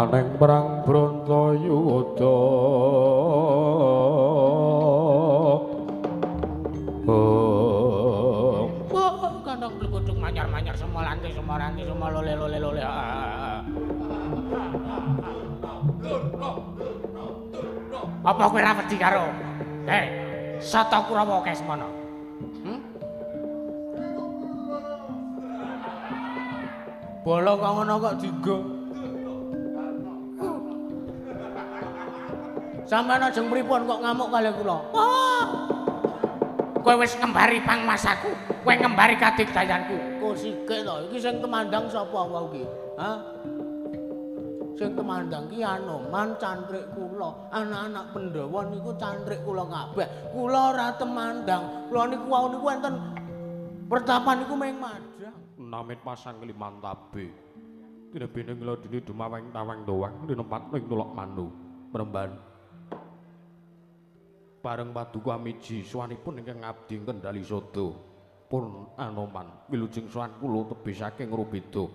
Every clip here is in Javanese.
Aneng perang Bratayuda. Oh, kandang blekudung manyar-manyar semua lanti semua ranti semua lole lole lole. Apa kowe ora wedi karo? Hei, Sata Kurawa akeh semono. Bala kok ngono kok dienggo. Sampeyan ajeng pripun kok ngamuk kalih kula? Wah. Kowe wis ngembari pangmasaku, kowe ngembari kadigdayanku. Kok sikik to, iki sing temandang sapa wau iki? Hah? Sing temandang ki Anoman cantrik kula, anak-anak Pandhawa niku cantrik kula kabeh. Kula ora temandang. Kula niku wau niku enten pertapan niku mung madhang. Namit pasang limantabe. Tinebene ngladini dumaweng tawang dowang linempat ing tulok manu Premban. Bareng paduka miji suwanipun ingkang ngabdi kendali sada pun Anoman wilujeng sowan kula tebih saking Rubeda.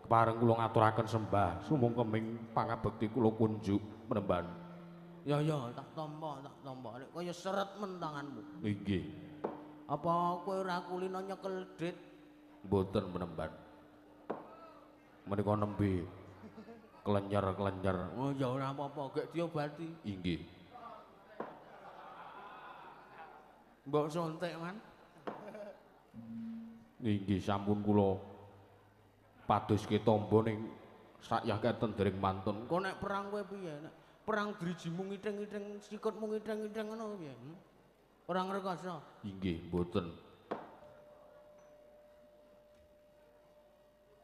Kepareng kula ngaturaken sembah sumungkeming pangabekti kula kunjuk Premban. Ya ya tak tampa tak tampa. Nek kaya seret men tanganmu. Inggih. Apa kowe ora kulino nyekel dit? Mboten Premban. Menika nembe klenyer-klenyer. Oh ya ora apa-apa, gek diobati. Inggih. Mbok sontek, Man. Inggih sampun kula padoske tamba ning sakyah keten dereng mantun. Engko nek perang kowe piye? Nek perang drijimu ngithing-ngithing, sikutmu ngithing-ngithing ngono piye? Ora ngrekoso. Inggih, mboten.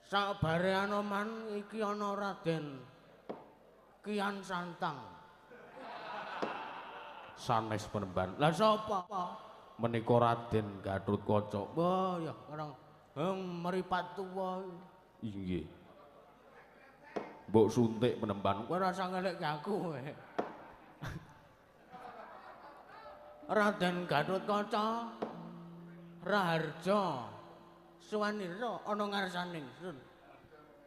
Sakbare Anoman iki ana Raden Kian Santang. Sanes Premban. Lah sapa? Menika Raden Gatotkaca. Wah ya orang meripat tuwa. Inggih. Mbok suntik Premban. Kowe ora usah ngelekke aku kowe. Raden Gatotkaca Raharja Suwanira ana ngarsane ingsun.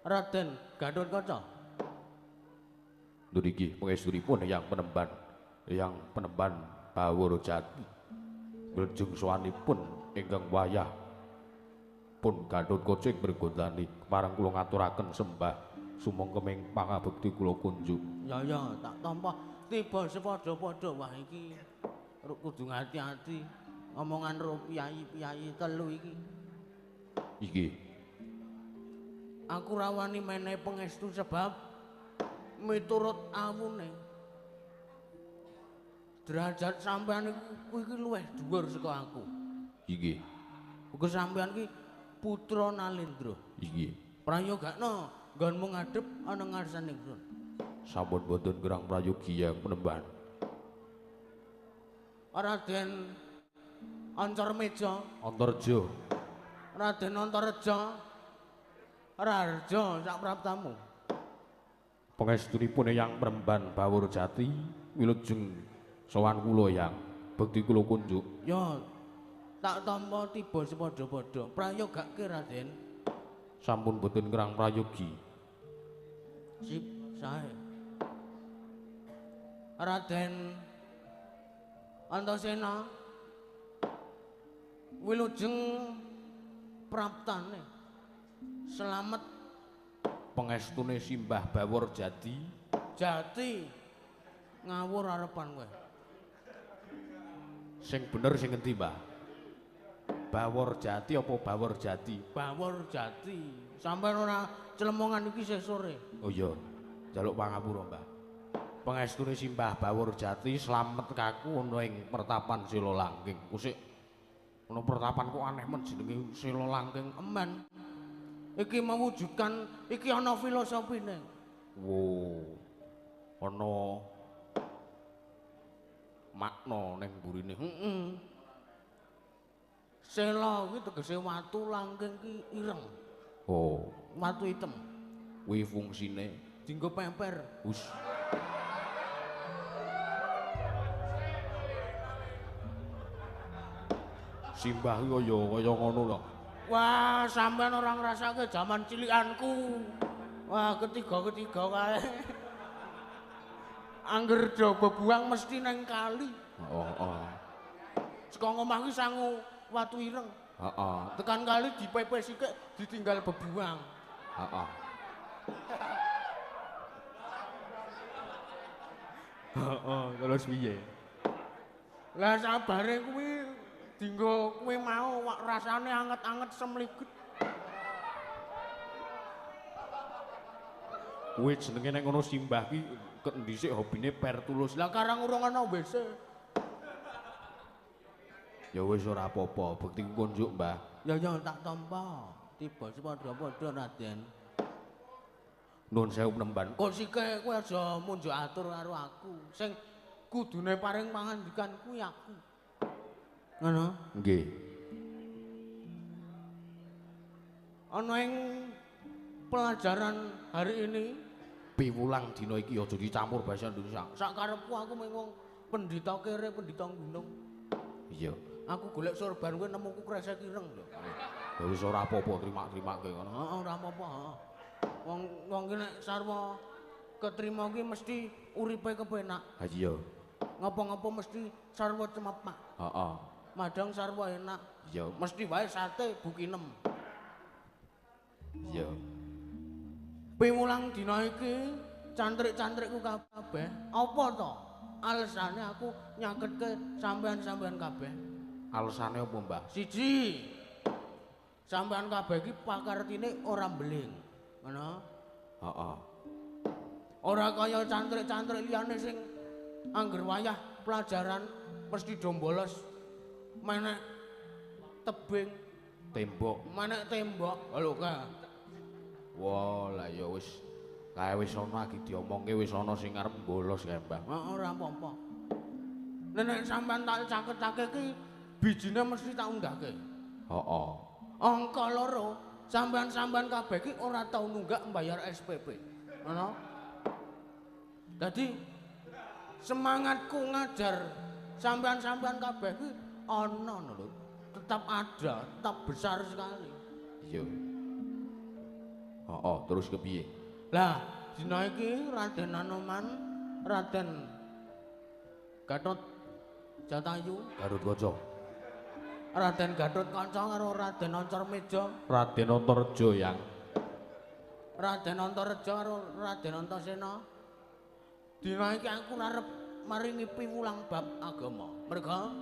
Raden Gatotkaca. Niki pangestunipun yang Penemban, yang Penemban Bawor Jati. Wilujeng sowanipun ingkang wayah pun Gatotkaca ing mrigondani kepareng kula ngaturaken sembah sumangkeming pangabekti kula kunjuk. Ya ya tak tampa tiba sepadha-padha. Wah iki kudu ati-ati omongan ro piyayi-piyayi telu iki. Iki aku rawani menehi pangestu sebab miturut awune derajat sampean iku iki luwih dhuwur saka aku. Iki uga sampean iki putra Nalendra. Iki prayogakno nggonmu ngadhep ana ngarsane ingsun. Sampun boten gerang prayogi yang Penemban. Raden Antarmeja, Antarja. Raden Antarja Raharja sak praptamu. Pangestunipun Eyang Premban Bawor Jati wilujeng sowan kula Yang bekti kula kunjuk. Ya tak tampa tiba sepadha-padha. Prayogake Raden. Sampun boten kerang prayogi. Sip sae. Raden Antasena wilujeng praptane selamet pangestune Simbah Bawor Jati. Jati ngawur arepan kowe. Sing bener sing ngendi, Mbah? Bawor Jati apa Bawor Jati? Bawor Jati. Sampeyan ora clemongan iki sesuk sore. Oh iya, njaluk pangapura, Mbah. Pangestune Simbah Bawor Jati slamet kaku ana ing pertapan Sela Langking. Kusik ana pertapan kok aneh men jenenge Sela Langking. Emen. Iki mewujudkan iki ana filosofine. Wo. Ana makna ning mburine. Heeh. Sela kuwi tegese watu, langking ki ireng. Oh, watu item. Kuwi fungsine dienggo pemper. Hus. Simbah ki kaya kaya ngono lho. Wah, sampean ora ngrasake jaman cilikanku. Wah, ketiga-ketiga kae. Angger do bebuang mesti nang kali. Heeh. Saka omah ki sangu watu ireng. Heeh. Tekan kali dipepe sikik ditinggal bebuang. Heeh. Heeh, terus piye? Lah sabare kuwi dinggo kuwi mau rasane anget-anget semligut. Kuwi jenenge nek ngono simbah ki dhisik hobine per tulus. Lah karang urung ana WC. Ya wis ora apa-apa, bekti kunjuk, Mbah. Ya ya tak tampa. Tiba padha-padha Raden. Nuwun sewu nemban. Kok sike kowe aja munjuk atur karo aku. Sing kudune paring pangandikan kuwi aku. Ngono? Nggih. Ana ing pelajaran hari ini piwulang dina iki aja dicampur bahasa Indonesia. Sak karepku aku mung wong pendhita kere, pendhita gunung. Iya. Aku golek sorban kowe nemuku kresek ireng lho. Ya wis ora apa-apa, terima-terimake ngono. Heeh, ora apa-apa, heeh. Wong ki nek sarwa ketrima ki mesti uripe kepenak. Ha iya. Ngopo-ngopo mesti sarwa cemepak. Heeh. Madang sarwa enak. Iya. Mesti wae sate bukinem. Iya. Piwulang dina iki cantrik-cantrikku kabeh. Apa to? Alesane aku nyaketke sampean-sampean kabeh. Alesane apa, Mbah? Siji. Sampean kabeh iki pakartine ora mbeling. Ngono? Heeh. Ora kaya cantrik-cantrik liyane sing angger wayah pelajaran mesti do bolos menek tebing tembok, menek tembok. Lho ka. Wah, lah ya wis kae wis ana iki diomongke wis ana sing arep bolos kae, Mbah. Heeh, ora apa-apa. Nek sampean tak caket-cake iki bijine mesti tak unggahke. Heeh. Angka loro, sampean-sampean kabeh iki ora tau nunggak mbayar SPP. Ngono? Dadi semangatku ngajar sampean-sampean kabeh iki ana lho, tetap ada, tetap besar sekali. Iya. Heeh, terus kepiye? Lah, dina iki Raden Anoman, Raden Gatot Jatayu, Gatot Kaca. Raden Gatot Kaca karo Raden Antarmeja, Raden Antareja yang Raden Antareja karo Raden Antasena. Dina iki aku arep maringi piwulang bab agama. Merga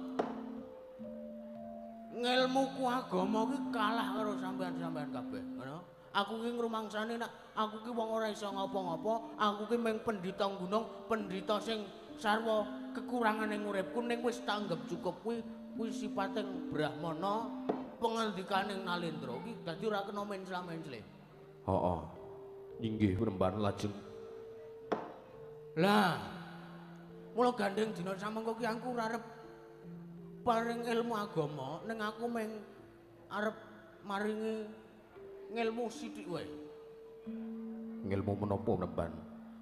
ngelmuku agama iki kalah karo sampean-sampean kabeh, ngono. Aku ki ngrumangsani nek aku ki wong ora iso ngopo-ngopo, aku ki mung pendhita gunung, pendhita sing sarwa kekurangan ing uripku ning wis tak anggap cukup kuwi kuwi sipating brahmana pangandikaning Nalendra ki dadi ora kena mencla-mencle. Heeh. Inggih remban lajeng. Lah, mula gandeng dina samengko ki aku ora arep paring ilmu agama ning aku mung arep maringi ngelmu sithik wae. Ngelmu menapa remban?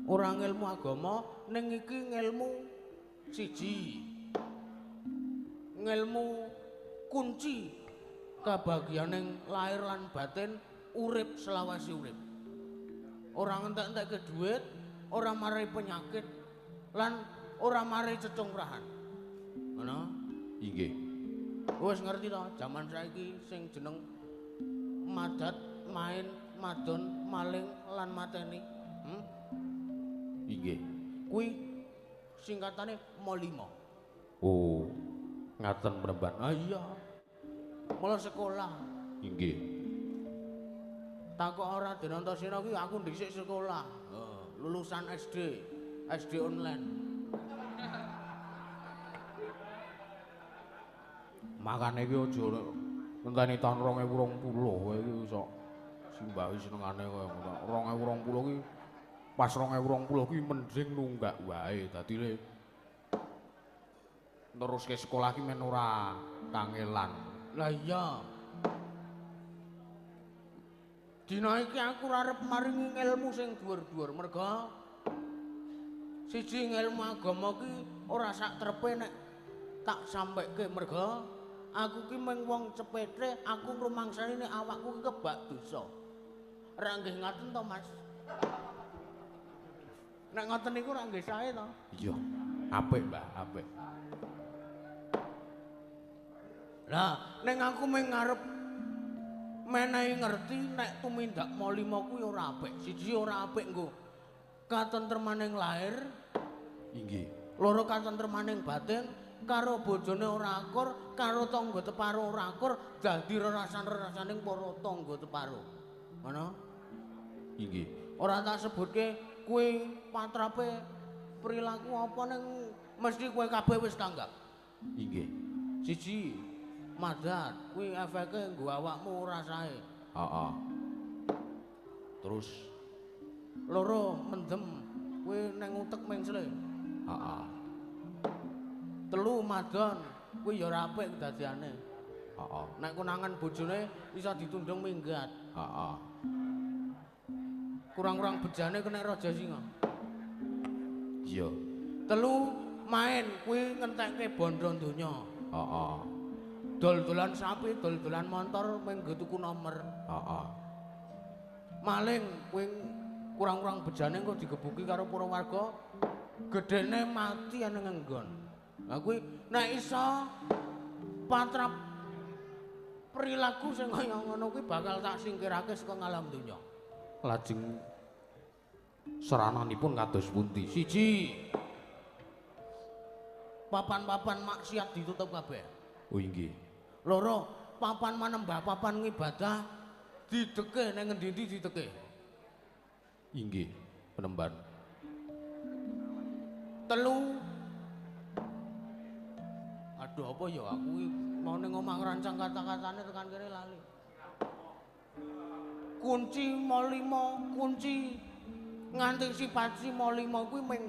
Ora ngelmu agama ning iki ngelmu siji. Ngelmu kunci kabagyaning lahir lan batin urip selawase urip. Ora ngentek-entekke dhuwit, ora marai penyakit lan ora marai cecungkrahan. Ngono? Inggih. Wis ngerti to, jaman saiki sing jeneng madat, main, madon, maling lan mateni. Inggih. Kuwi singkatane Mo5. Oh. Ngaten mremban. Ah iya. Mula sekolah. Inggih. Takok ora Raden Antasena kuwi aku dhisik sekolah. Lulusan SD, SD online. Makane iki aja ngenteni taun 2020 kowe iki iso simbahi senengane kaya ngono. 2020 ki pas 2020 ki mending nunggak wae. Dadi le neruske sekolah ki men ora kangelan. Lah iya. Dina iki aku ora arep maringi ilmu sing dhuwur-dhuwur merga siji ilmu agama ki ora sak trepe nek tak sampeke merga aku ki mung wong cepete, aku ngrumangsani nek awakku ki kebak dosa. Ora nggih ngaten to, Mas? Nek ngoten niku ora nggih sae to. Iya. Apik, Mbah, apik. Lah, ning aku mung ngarep menehi ngerti nek tumindak malima kuwi ora apik. Siji ora apik nggo katentremaning lahir. Inggih. Loro katentremaning batin, karo bojone ora akur, karo tangga teparo ora akur, dadi rerasan-rerasaning para tangga teparo. Ngono? Inggih. Ora tak sebutke kuwi patrape perilaku apa ning mesti kowe kabeh wis tanggap. Inggih. Siji, madat kuwi efeke nggo awakmu ora sae. Heeh. Terus loro mendem kuwi ning utek mengsle. Heeh. Telu madon kuwi ya ora apik kedadiane. Heeh. Nek konangan bojone iso ditundung minggat. Heeh. Kurang-kurang bejane kena raja singa. Iya. Telu main kuwi ngentekke bondo donya. Heeh. Dol-dolan sapi, dol-dolan motor mung nggo tuku nomor. Heeh. Maling kuwi kurang-kurang bejane engko digebuki karo para warga, gedene mati ana nggon. Lah kuwi nek iso patrap perilaku sing kaya ngono kuwi bakal tak singkirake saka ngalam donya. Lajeng serananipun kados pundi? Siji, papan-papan maksiat ditutup kabeh. Oh inggih. Loro, papan manembah, papan ngibadah dideke ning ngendi-endi dideke. Inggih, penemban. Telu, aduh apa ya aku iki mau ning omah ngrancang kata-katane tekan kene lali. Kunci malima, kunci ngantisipasi malima kuwi mung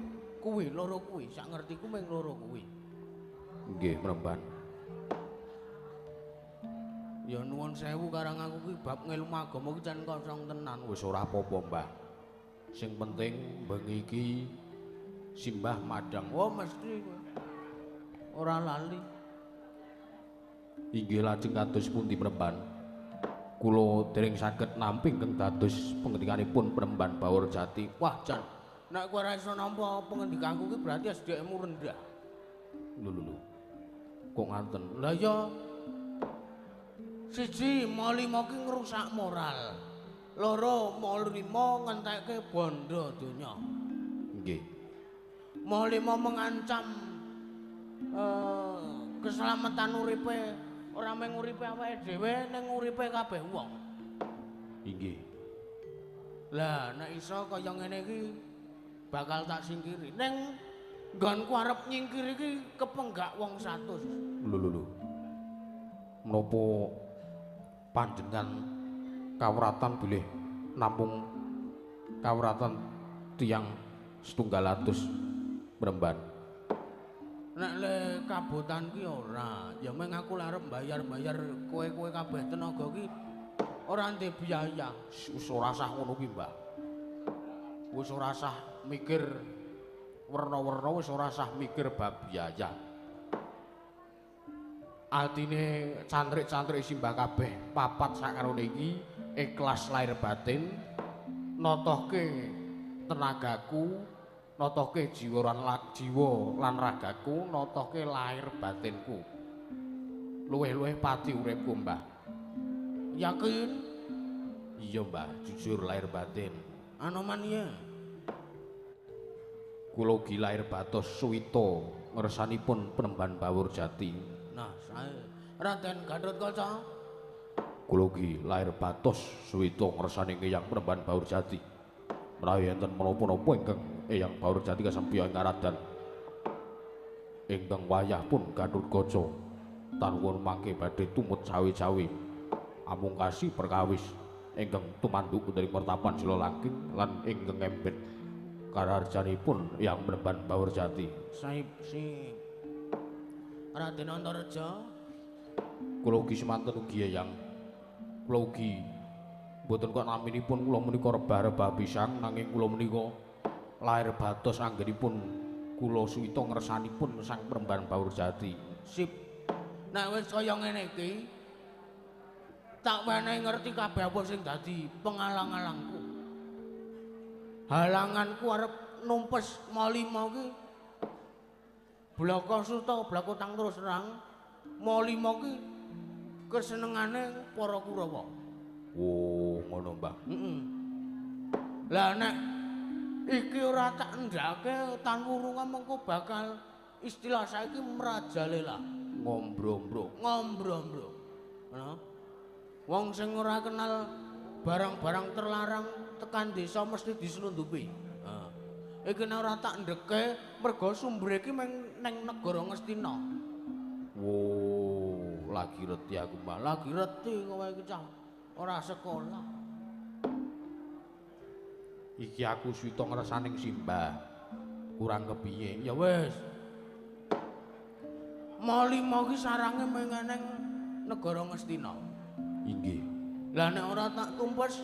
kuwi loro kuwi, sak ngertiku mung loro kuwi. Nggih, penemban. Ya nuwun sewu karang aku kuwi bab ngelmu agama ki jan kosong tenan. Wis ora apa-apa, Mbah. Sing penting bengi iki simbah madang. Oh mesti ora lali. Inggih lajeng kados pundi penemban? Kula dereng saged nampi ingkang dados pengendikanipun penemban Bawor Jati. Wah jan, nek kowe ora iso nampa pengendikanku ki berarti SDM-mu rendah. Lho lho lho. Kok ngaten? Lah ya siji malima ki ngrusak moral. Loro malima ngentekke bondo donya. Nggih. Malima mengancam keselamatan uripe, ora mung uripe awake dhewe ning uripe kabeh wong. Inggih. Lah nek iso kaya ngene iki bakal tak singkiri. Ning nggonku arep nyingkir iki kepenggak wong 100. Lho lho lho. Menapa panjenengan kawratan bilih namung kawratan tiyang setunggal atus penemban? Nek le kabotan ki ora, ya mung aku arep bayar-bayar kowe-kowe kabeh tenaga ki ora ndek biaya. Wis ora sah ngono ki, Mbah. Wis ora sah mikir werna-werna, wis ora sah mikir bab biaya. Atine cantrik-cantrik simbah kabeh papat sakarone iki ikhlas lahir batin, notohke tenagaku, notohke jiwa lan ragaku, notohke lahir batinku. Luwih-luwih pati uripku, Mbah. Yakin? Iya, Mbah, jujur lahir batin. Anoman iya. Kula ugi lahir batos suwita ngersanipun penemban Bawor Jati. Nah, sae. Raden Gatotkaca. Kula ugi lahir batos suwita ngersani Eyang Penemban Bawor Jati. Menawi enten menapa-napa ingkang Eyang Bawor Jati kasampiya ing karadan ingkang wayah pun Gatotkaca tanuwun mangke badhe tumut cawe-cawe amungkasi perkawis ingkang tumanduk wonten ing pertapan Jala Langking lan ingkang embet karaharjanipun Eyang Penemban Bawor Jati. Saip sip. Raden Antareja, kula ugi semanten ugi Eyang. Kula ugi mboten kok naminipun kula menika rebah-rebah pisang, nanging kula menika lahir batos anggenipun kula suwita ngersanipun Sang Penemban Bawor Jati. Sip. Nek wis kaya ngene iki tak wenehi ngerti kabeh apa sing dadi pengalang-alangku. Halanganku arep numpes Malima ki bloko suta bloko tang terus terang Malima ki kesenengane para Kurawa. Oh, ngono, Mbah. Heeh. Lah nek iki ora tak endhake tan wurunga mengko bakal istilah saiki mrajalela, ngombro-mbro. Ngombro-mbro. Ngono. Wong sing ora kenal barang-barang terlarang tekan desa mesti diselundupi. Heeh. Iki nek ora tak ndeke mergo sumbere iki meng neng negara Ngastina. Wo, lagi reti aku, Mbah. Lagi reti kowe iki cah. Ora sekolah. Iki aku suwita ngresaning simbah. Kurang kepiye? Ya wis. Malima iki sarange meng neng negara Ngastina. Inggih. Lah nek ora tak tumpes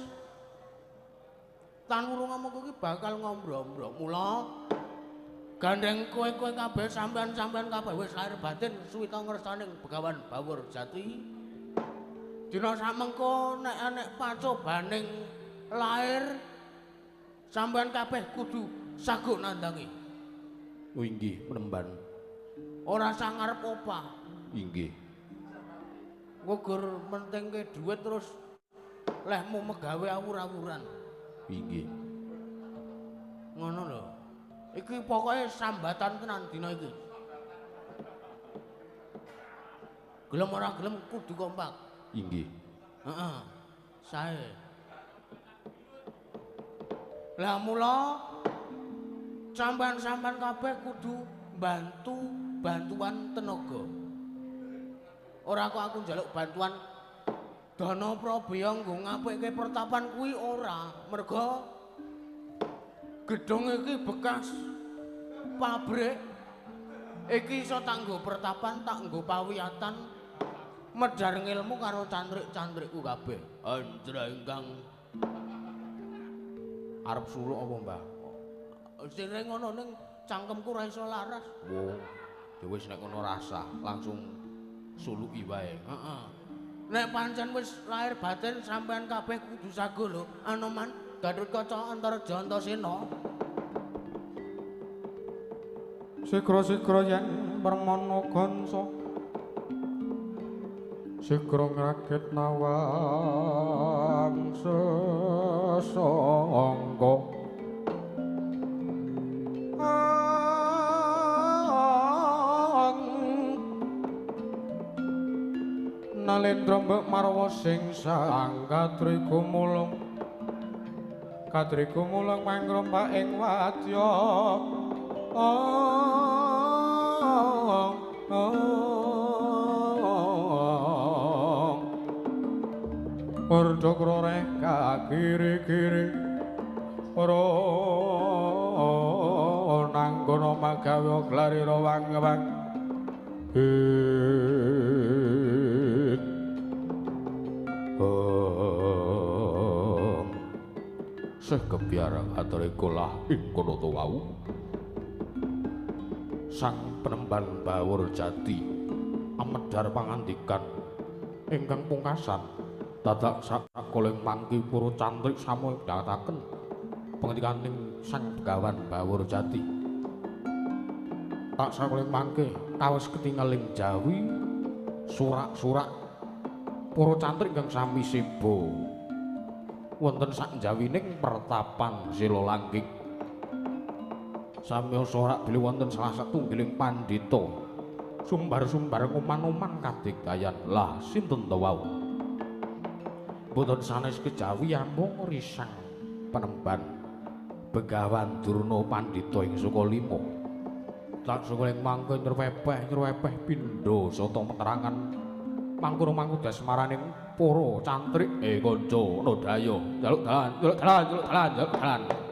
tan wurunga mengko iki bakal ngombro-ombro. Mula gandeng kowe-kowe kabeh sampean-sampean kabeh wis lahir batin suwita ngresaning Begawan Bawur Jati. Dina samengko nek enek pacobaning lair sampean kabeh kudu sago nandangi. Oh inggih, penemban. Ora usah ngarep opah. Inggih. Engko gur mentingke dhuwit terus lehmu megawe awur-awuran. Inggih. Ngono lho. Iki pokoke sambatan tenan dina iki. Gelem ora gelem kudu kompak. Inggih. Heeh. Sae. Lah mula sampean-sampean kabeh kudu bantu bantuan tenaga. Ora kok aku njaluk bantuan dana prabeya nggo ngapikke pertapan kuwi ora, mergo gedhong iki bekas pabrik. Iki iso tak nggo pertapan, tak nggo pawiyatan medhar ngilmu karo cantrik-cantrikku kabeh. Anjra ingkang arep suluk apa, Mbah? Sire ngono ning cangkemku ora iso laras. Wo, ya wis nek ngono rasa langsung suluki wae. Heeh. Nek pancen wis lahir batin sampean kabeh kudu sago lho, Anoman, Gatotkaca, Antarja, Antasena. Sigra-sigra yen permana gansa sigra ngragit nawang sesangka. Nalendra mbek marwa sing sang katriku mulung katriku mulung mangrompak ing wadya. Padha kroreh kakiri-kiri ora nanggono magawe glarira wang-wang. Seh kebiarang aturika lah ing kono to wau. Sang penemban Bawur Jati amedhar pangandikan ingkang pungkasan dadak sakoling mangki para cantrik samuya midhangetaken pangandikaning Sang Begawan Bawur Jati. Tak sakoling mangke kawis ketingal ing jawi surak-surak para cantrik ingkang sami seba wonten sak jawining pertapan Sela Langgik. Sami sorak bilih wonten salah satunggiling pandhita sumbar-sumbar ngoman-oman kadigdayan. Lah sinten to wau? Mboten sanes kejawi amung risang penemban Begawan Durna pandhita ing Sukalima. Tak sukuling mangke nyrwepeh-nyrwepeh pindha sata meterangan mangkono-mangko dasmaraning para cantrik. Kanca nodaya njaluk dalan, njaluk dalan, njaluk dalan, njaluk dalan. Yeah.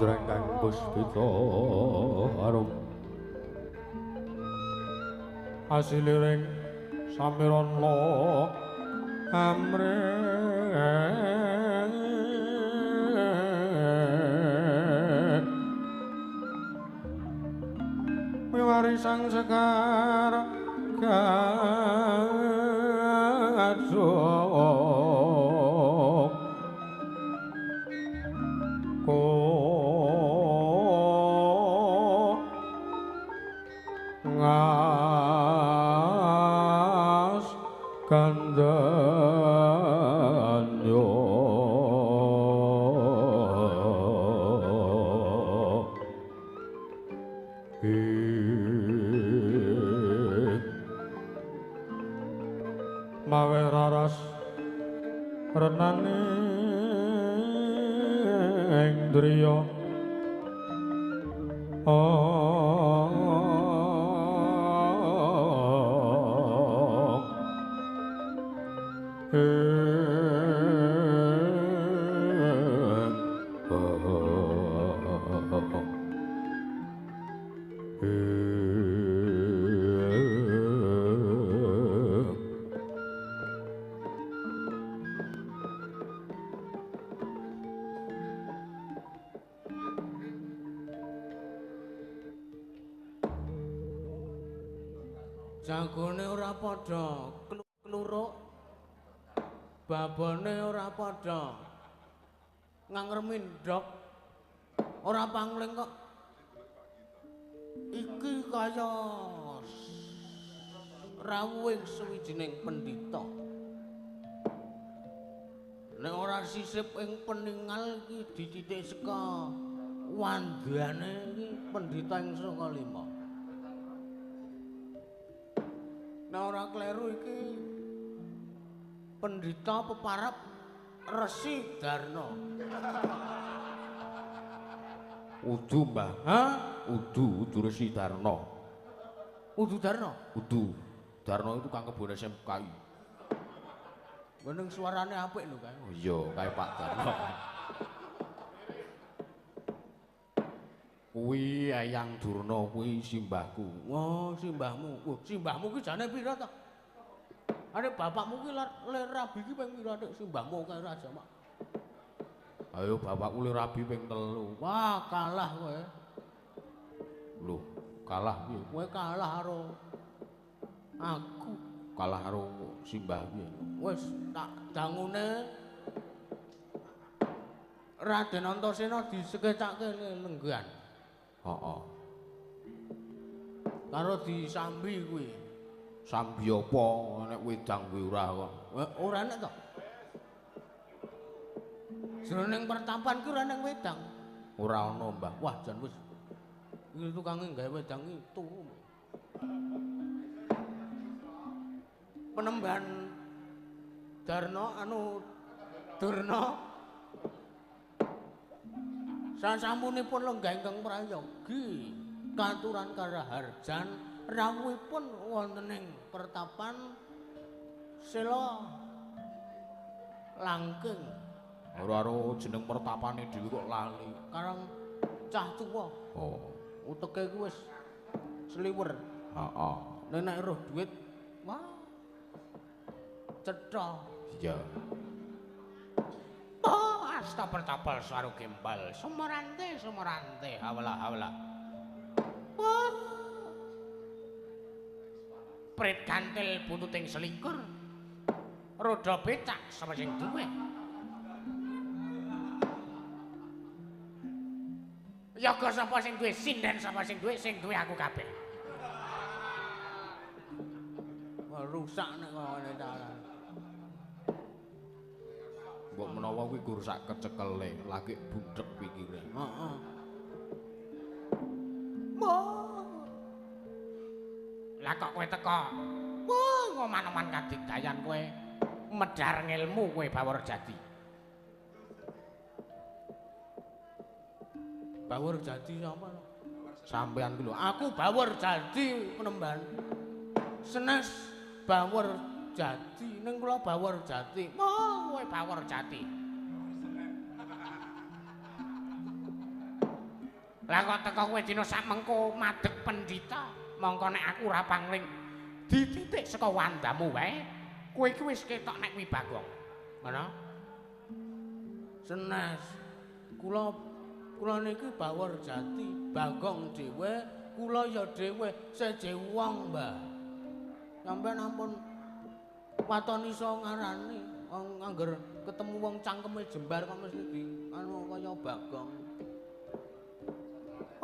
Samudra ingkang puspita arum asiliring samirana amre miwari sang sekar gadung ngas kandhanyo mawe raras renane ing driya Jagone ora padha kluruk, babone ora padha ngangremi ndhok, ora pangling kok. Iki kaya rawuhing suwijining pendhita. Nek ora sisip ing peningal iki dititik saka wandane iki pendhita ing saka lima. Nek ora kleru iki pendhita peparap Resi Darna. Udu, Mbah. Hah? Udu, udu Resi Darna. Udu Darna? Udu. Darna itu kang kebon SMKI. Weneng suarane apik lho kae. Oh iya, kae Pak Darna. Kuwi Eyang Durna kuwi simbahku. Oh, simbahmu. Oh, simbahmu ki jane pira to? Arek bapakmu ki le rabi ki ping pira nek simbahmu kae raja mak? Ayo bapakku le rabi ping 3. Wah, kalah kowe. Lho, kalah piye? Kowe kalah karo aku. Kalah karo simbah piye? Wis tak dangune Raden Antasena disekecake lenggan. Heeh. Karo disambi kuwi. Sambi apa nek wedang kuwi ora kok. Ora enek to. Jroning pertapan ki ora enek wedang. Ora ana, Mbah. Wah, jan wis. Iki tukange gawe wedang iki turu. Penemban Darna anu Durna sasampunipun lenggah ingkang prayogi katuran karaharjan rawuhipun wonten ing pertapan Sela Langking. Ora ro jeneng pertapane dhewe kok lali. Karang cah tuwa. Oh, uteke ku wis sliwer. Heeh. Nek roh duit, wah. Cetha. Iya. Oh, asta pertapal suara gembal. Sumorante, sumorante, hawala hawala. Oh. Prit kantil buntuting selikur. Roda becak sapa sing duwe? Yaga sapa sing duwe, sinden sapa sing duwe, sing duwe aku kabeh. Wah, rusak nek ngene dalan. Mbok menawa kuwi gur sak kecekele, lagi budhek pikire. Heeh. Lah kok kowe teko? Wah, ngoman-oman kadigdayan kowe. Medhar ngilmu kowe Bawor Jati. Bawor Jati sapa? Sampeyan ku lho. Aku Bawor Jati penemban. Senes Bawor Jati, ning kula Bawor Jati. Oh, kowe Bawor Jati. Lah kok teko kowe dina sakmengko madeg pendhita, mongko nek aku ora pangling dititik saka wandamu wae, kowe iki wis ketok nek kuwi Bagong. Ngono? Senes. Kula niki Bawor Jati, Bagong dhewe, kula ya dhewe, seje wong, Mbah. Sampeyan ampun waton iso ngarani wong angger ketemu wong cangkeme jembar kok mesti di anu kaya Bagong.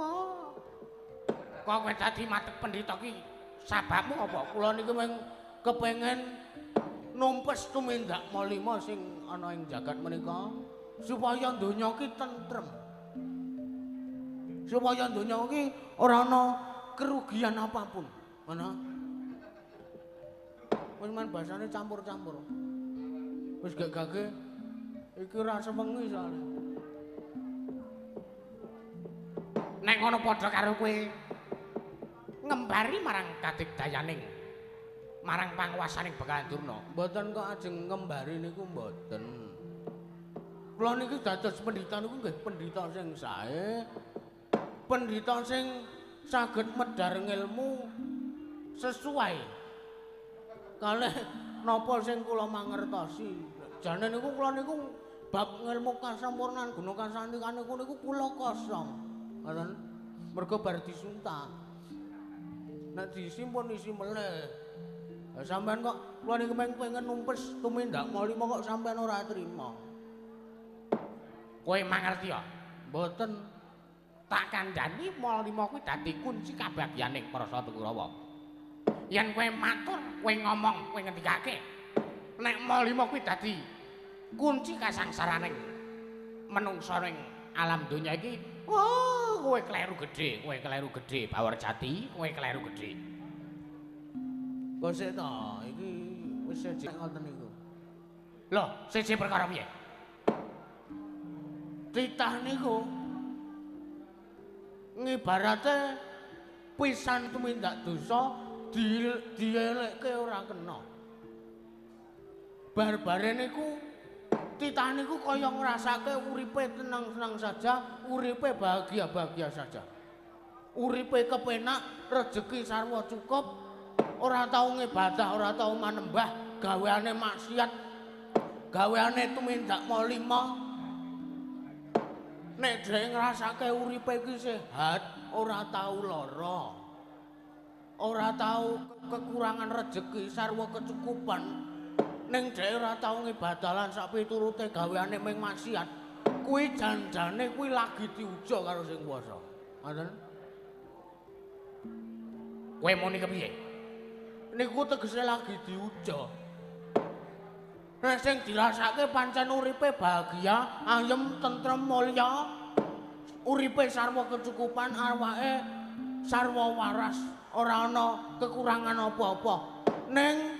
Oh. Kok kowe dadi madeg pendhita ki sababmu apa? Kula niki mung kepengin numpes tumindak malima sing ana ing jagat menika supaya donya ki tentrem. Supaya donya ki ora ana kerugian apapun. Ngono. Wis men basane campur-campur. Wis gak gage iki ora sewengi soalé. Nek ngono padha karo kowe ngembari marang kadigdayaning marang panguwasaning Begawan Durna. Mboten kok ajeng ngembari niku mboten. Kula niki dados pendhita niku nggih pendhita sing sae. Pendhita sing saged medhar ngilmu sesuai kalih napa sing kula mangertosi. Jane niku kula niku bab ngilmu kasampurnan guna kasantikan niku kula kosong. Ngoten. Mergo bar disuntak. Nek disimpun isi meleh. Lah sampean kok kula niku pengen numpes tumindak malima kok sampean ora trima. Kowe mangerti ya? Mboten. Tak kandhani malima kuwi dadi kunci kabagyaning para Sata Kurawa. Yen kowe matur, kowe ngomong, kowe ngendikake nek malima kuwi dadi kunci kasangsaraning menungsa ning alam donya iki, wah, kowe kleru gedhe, kowe kleru gedhe, Bawor Jati, kowe kleru gedhe. Kok sik to, iki wis siji ngoten niku. Lho, siji perkara piye? Titah niku ngibarate pisan tumindak dosa dielekke ora kena. Bar-bare niku titah niku kaya ngrasake uripe tenang-tenang saja, uripe bahagia-bahagia saja. Uripe kepenak, rejeki sarwa cukup, ora tau ngibadah, ora tau manembah, gaweane maksiat, gaweane tumindak malima. Nek dhek ngrasake uripe iki sehat, ora tau lara, ora tau kekurangan rejeki, sarwa kecukupan. Ning dhek ora tau ngibadah lan sak piturute gaweane mung maksiat, kuwi janjane kuwi lagi diuja karo sing kuwasa. Ngoten. Kowe muni kepiye? Niku tegese lagi diuja. Nek sing dirasake pancen uripe bahagia, ayem, tentrem, mulya, uripe sarwa kecukupan, awake sarwa waras, ora ana kekurangan apa-apa. Ning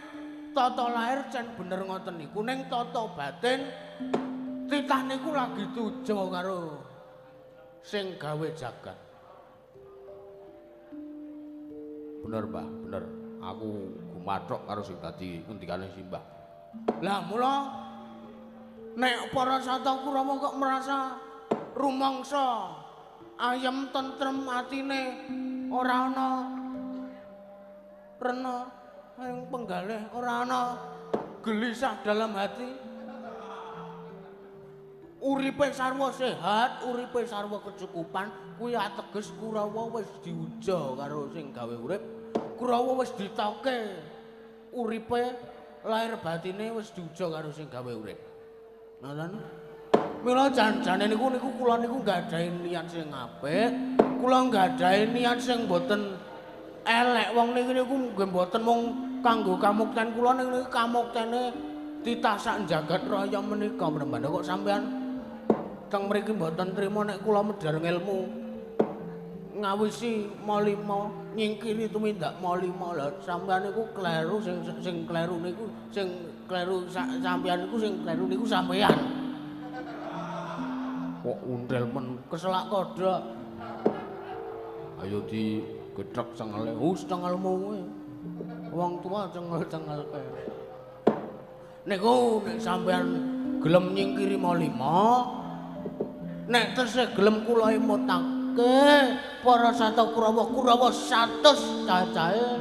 tata lahir cen bener ngoten niku, ning tata batin titah niku lagi tuja karo sing gawe jagat. Bener, Mbah, bener. Aku gumathok karo sing dadi ngendikane Simbah. Lah mula nek para Sata Kurawa kok merasa rumangsa ayem tentrem atine ora ana rena ing penggalih, ora ana gelisah dalam hati, uripe sarwa sehat, uripe sarwa kecukupan, kuwi ateges Kurawa wis diuja karo sing gawe urip. Kurawa wis ditoke uripe, lahir batine wis diuja karo sing gawe urip. Ngoten. Mila jan-jane niku kula niku nggadahi niat sing apik, kula nggadahi niat sing mboten elek. Wong niki niku nggih mboten mung kanggo kamukten kula, niki kamuktene titah sak jagat raya menika. Mrembane kok sampean teng mriki mboten trima nek kula medhar ngelmu ngawisi malima, nyingkiri tumindak malima. Lha sampean niku kleru, sing kleru niku sing kleru sampean niku sing kleru niku sampean. Kok untel men keselak kodhok. Ayo digethek cengele. Hus cengelmu kuwi. Wong tua cengel-cengel kae. Niku nek sampean gelem nyingkiri malima, nek tesih gelem kula ngemutake para sata Kurawa, Kurawa 100 cacahe.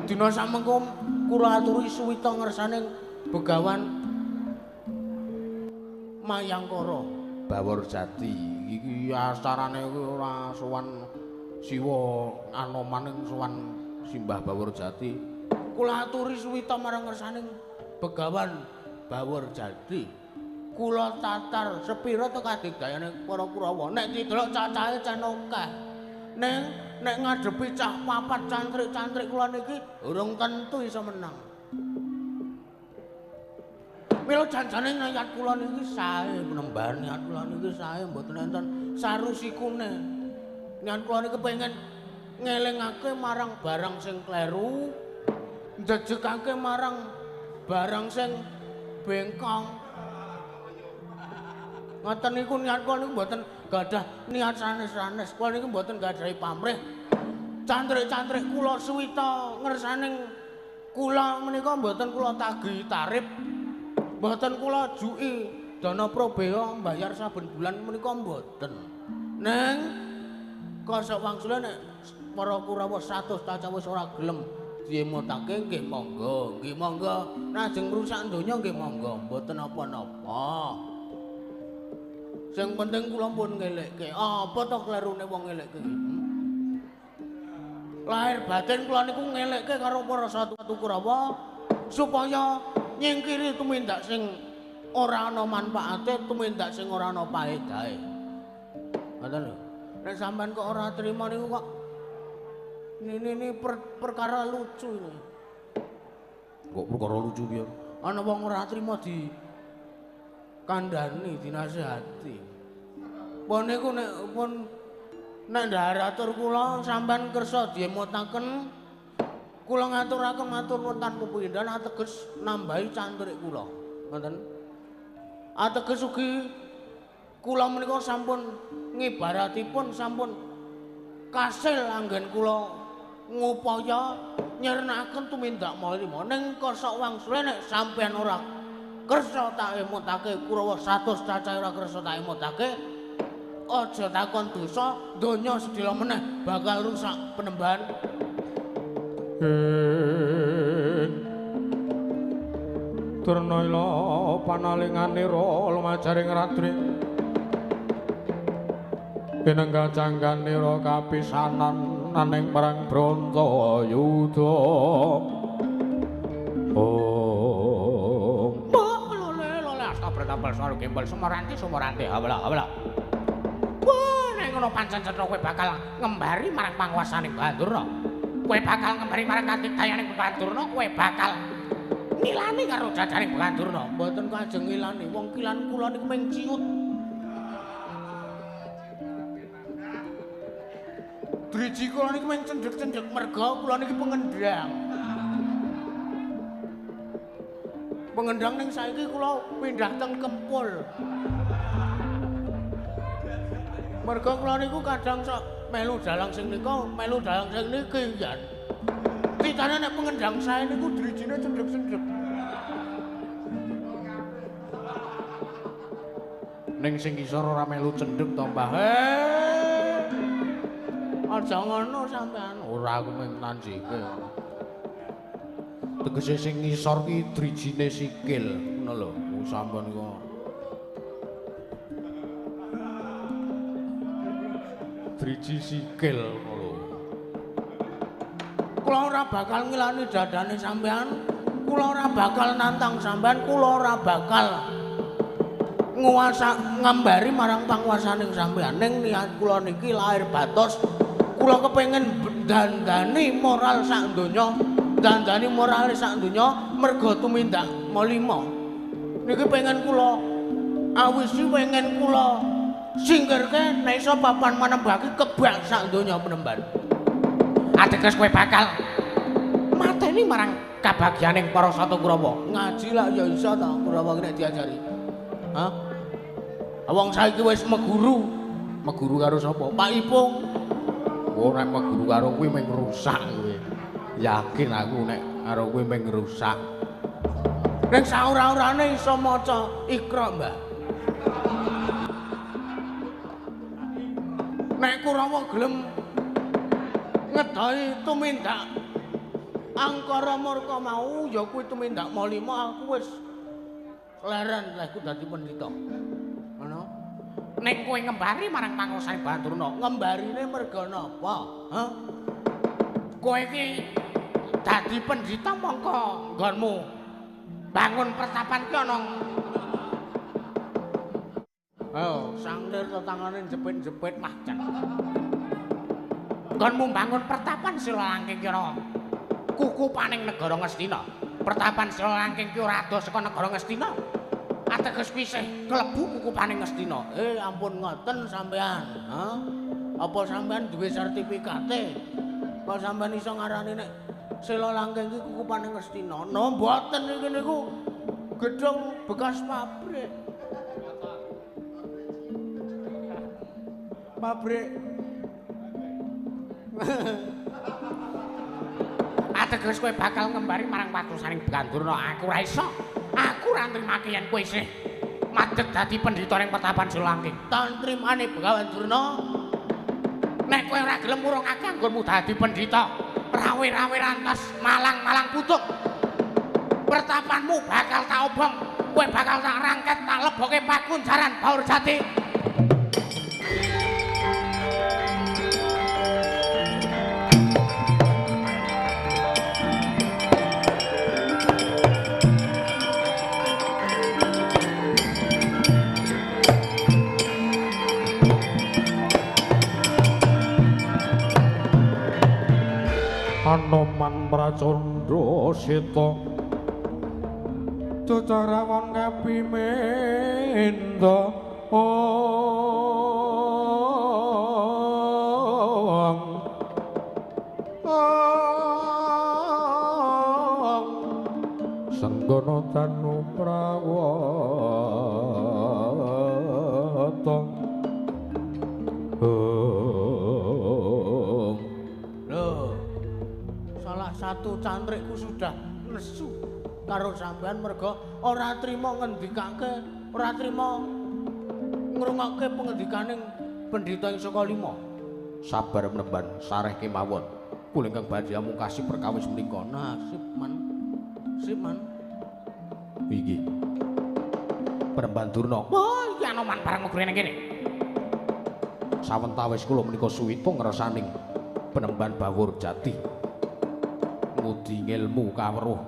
Dina samengko kula aturi suwita ngersaning Begawan Mayangkara. Bawor Jati iki acarane iki ora sowan Siwa Anoman ing sowan Simbah Bawor Jati. Kula aturi suwita marang ngersaning Begawan Bawor Jati. Kula tatar sepira to kadigdayane para Kurawa. Nek didelok cacahe can akeh. Ning nek ngadepi cah papat cantrik-cantrik kula niki urung tentu iso menang. Mila janjane niat kula niki sae penembahan, niat kula niki sae mboten enten sarusikune. Niat kula niki pengen ngelingake marang barang sing kleru, njejegake marang barang sing bengkong. Ngoten niku niat kula niku mboten gadah niat sanes-sanes. Kula niku mboten gadahi pamrih. Cantrik-cantrik kula suwita ngersaning kula menika mboten kula tagih tarif. Mboten kula juki dana probea mbayar saben bulan menika mboten. Ning kosok wangsule nek para Kurawa 100 cacah wis ora gelem diemutake nggih monggo, nggih monggo. Najeng ngrusak donya nggih monggo, mboten napa-napa. Sing penting kula pun ngelekke. Apa to klerune wong ngelekke iki? Lahir batin kula niku ngelekke karo para satu Kurawa supaya nyingkiri tumindak sing ora ana manfaate, tumindak sing ora ana paedahe. Ngoten lho. Nek sampean kok ora trima niku kok ini perkara lucu ini. Kok perkara lucu piye? Ana wong ora trima di kandhani, dinasehati. Pun niku nek pun nek ndhar atur kula sampean kersa diemutaken, kula ngaturaken matur nuwun tanpa pindhan ateges nambahi cantrik kula. Ngoten. Ateges ugi kula menika sampun ngibaratipun sampun kasil anggen kula ngupaya nyirnakaken tumindak malima. Ning kosok wangsule nek sampean ora kersa tak emutake Kurawa 100 cacah ora kersa tak emutake, aja takon dosa, donya sedhela meneh bakal rusak penembahan. Durna ila panalinganira lumajaring ratri pinenggah jangganira kapisanan aning perang Bratayuda. Oh, tapel sore gembel sumoranti sumoranti habla habla. Wah, nek ngono pancen cetha kowe bakal ngembari marang panguwasane Bandurna. Kowe bakal ngembari marang katigdayaning Bandurna, kowe bakal ngilani karo jajaring Bandurna. Mboten kajeng ngilani, wong kilan kula niku mung ciut. Driji kula niku mung cendhek-cendhek merga kula niki pengendhang. Pengendang ning saiki kula pindah teng Kempul. Merga kula niku kadang sok melu dalang sing nika, melu dalang sing niki jan. Titane nek pengendang sae niku drijine cendhek-cendhek. Ning sing ngisor ora melu cendhek to, Mbah. Aja ngono sampean. Ora aku mung nanjike. Tegese sing ngisor ki drijine sikil, ngono lho. Sampean kok driji sikil ngono lho. Kula ora bakal ngilani dadane sampean, kula ora bakal nantang sampean, kula ora bakal nguwasa ngambari marang panguwasaning sampean. Ning niat kula niki lahir batos, kula kepengin dandani moral sak donya. Dandani morale sak donya merga tumindak malima. Niki pengen kula awisi, pengen kula singkirke nek iso papan manembaki kebak sak donya penemban. Ateges kowe bakal mateni marang kabagyaning para sata Kurawa. Ngaji lak ya iso ta Kurawa nek diajari. Hah? Wong saiki wis meguru. Meguru karo sapa? Pak Ipung. Oh, nek meguru karo kuwi mung rusak kowe. Yakin aku nek karo kowe mung rusak. Nek saora-orane iso maca Iqra, Mbah. Nek Kurawa gelem ngedoi tumindak Angkara Murka mau ya kuwi tumindak Malima aku wis leren lehku dadi pendhita. Ngono. Ning kowe ngembari marang panguwasane Bandurna, ngembarine merga napa? Hah? Kowe iki dadi pendhita mongko nggonmu bangun pertapan ki ana. Oh, sanglir to tangane jepit-jepit mah jan. Nggonmu bangun pertapan sila langking ki ana kukupaning negara Ngastina. Pertapan sila langking ki ora adoh saka negara Ngastina. Ateges pisih klebu kukupaning Ngastina. Ampun ngoten sampean, ha? Apa sampean duwe sertifikate? Apa sampean iso ngarani nek sila langking ki kukupane Ngastina? No mboten iki niku gedhong bekas pabrik. Pabrik. Ateges kowe bakal ngembari marang pakusaning Bandurna. Aku ora iso. Aku ora nrimake yen kowe isih madeg dadi pendhita ning pertapan Sila Langking. Tantrimane Begawan Durna. Nek kowe ora gelem murungake anggonmu dadi pendhita, rawe-rawe rantas malang-malang putuk. Pertapanmu bakal tak obong, kowe bakal tak rangket, tak leboke pakunjaran Baur Jati. Anoman Pracandra Seta Cocarawan kapimenda ong ong Senggono tanu prawata Satu cantrikku sudah nesu karo sampean merga ora trima ngendikake, ora trima ngrungokke pengendikaning pendhita ing saka lima. Sabar menemban sareh kemawon. Kula ingkang badhe amungkasi perkawis menika. Nasib man. Sip man. Iki. Penemban Durna. Wah, iki Anoman barang megrene kene. Sawentawis kula menika suwita ngresaning penemban Bawur Jati. Ngudi ngelmu kaweruh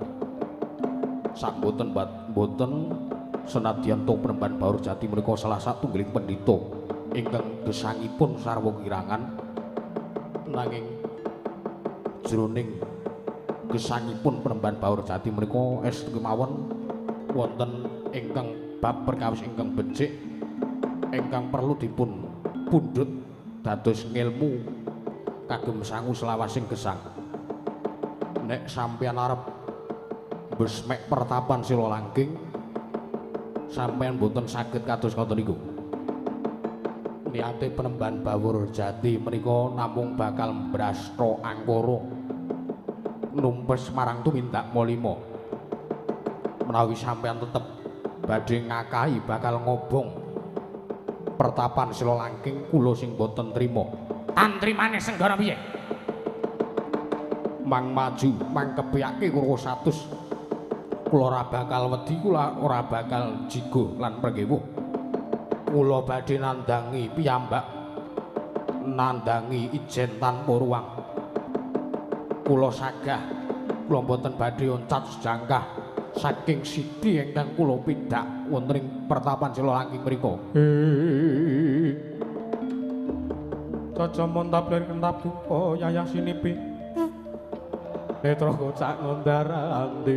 sak mboten mboten senadyan to penemban Bawur Jati menika salah satunggiling pendhita ingkang gesangipun sarwa kirangan, nanging jroning gesangipun penemban Bawur Jati menika estu kemawon wonten ingkang bab perkawis ingkang becik ingkang perlu dipun pundhut dados ngelmu kagem sangu selawasing gesang. Nek sampeyan arep besmek pertapan Sila Langking, sampeyan mboten saged kados ngoten niku. Niate penemban Bawur Jati menika namung bakal mbrasta angkara numpes marang tumindak Malima. Menawi sampeyan tetep badhe ngakahi bakal ngobong pertapan Sila Langking, kula sing boten trima. Tantrimane Senggana piye? Mang maju, mang kepyake kura 100. Kula ora bakal wedi, kula ora bakal jigo lan prenggewuh. Kula badhe nandangi piyambak, nandangi ijen tanpa ruang. Kula sagah, kula mboten badhe oncat sejangkah saking sidi ingkang kula pindhak wonten ing pertapan Sila Langking mriku. Caca montap lir kentap duka yayah sinipi. Netra kocak ngondarandir.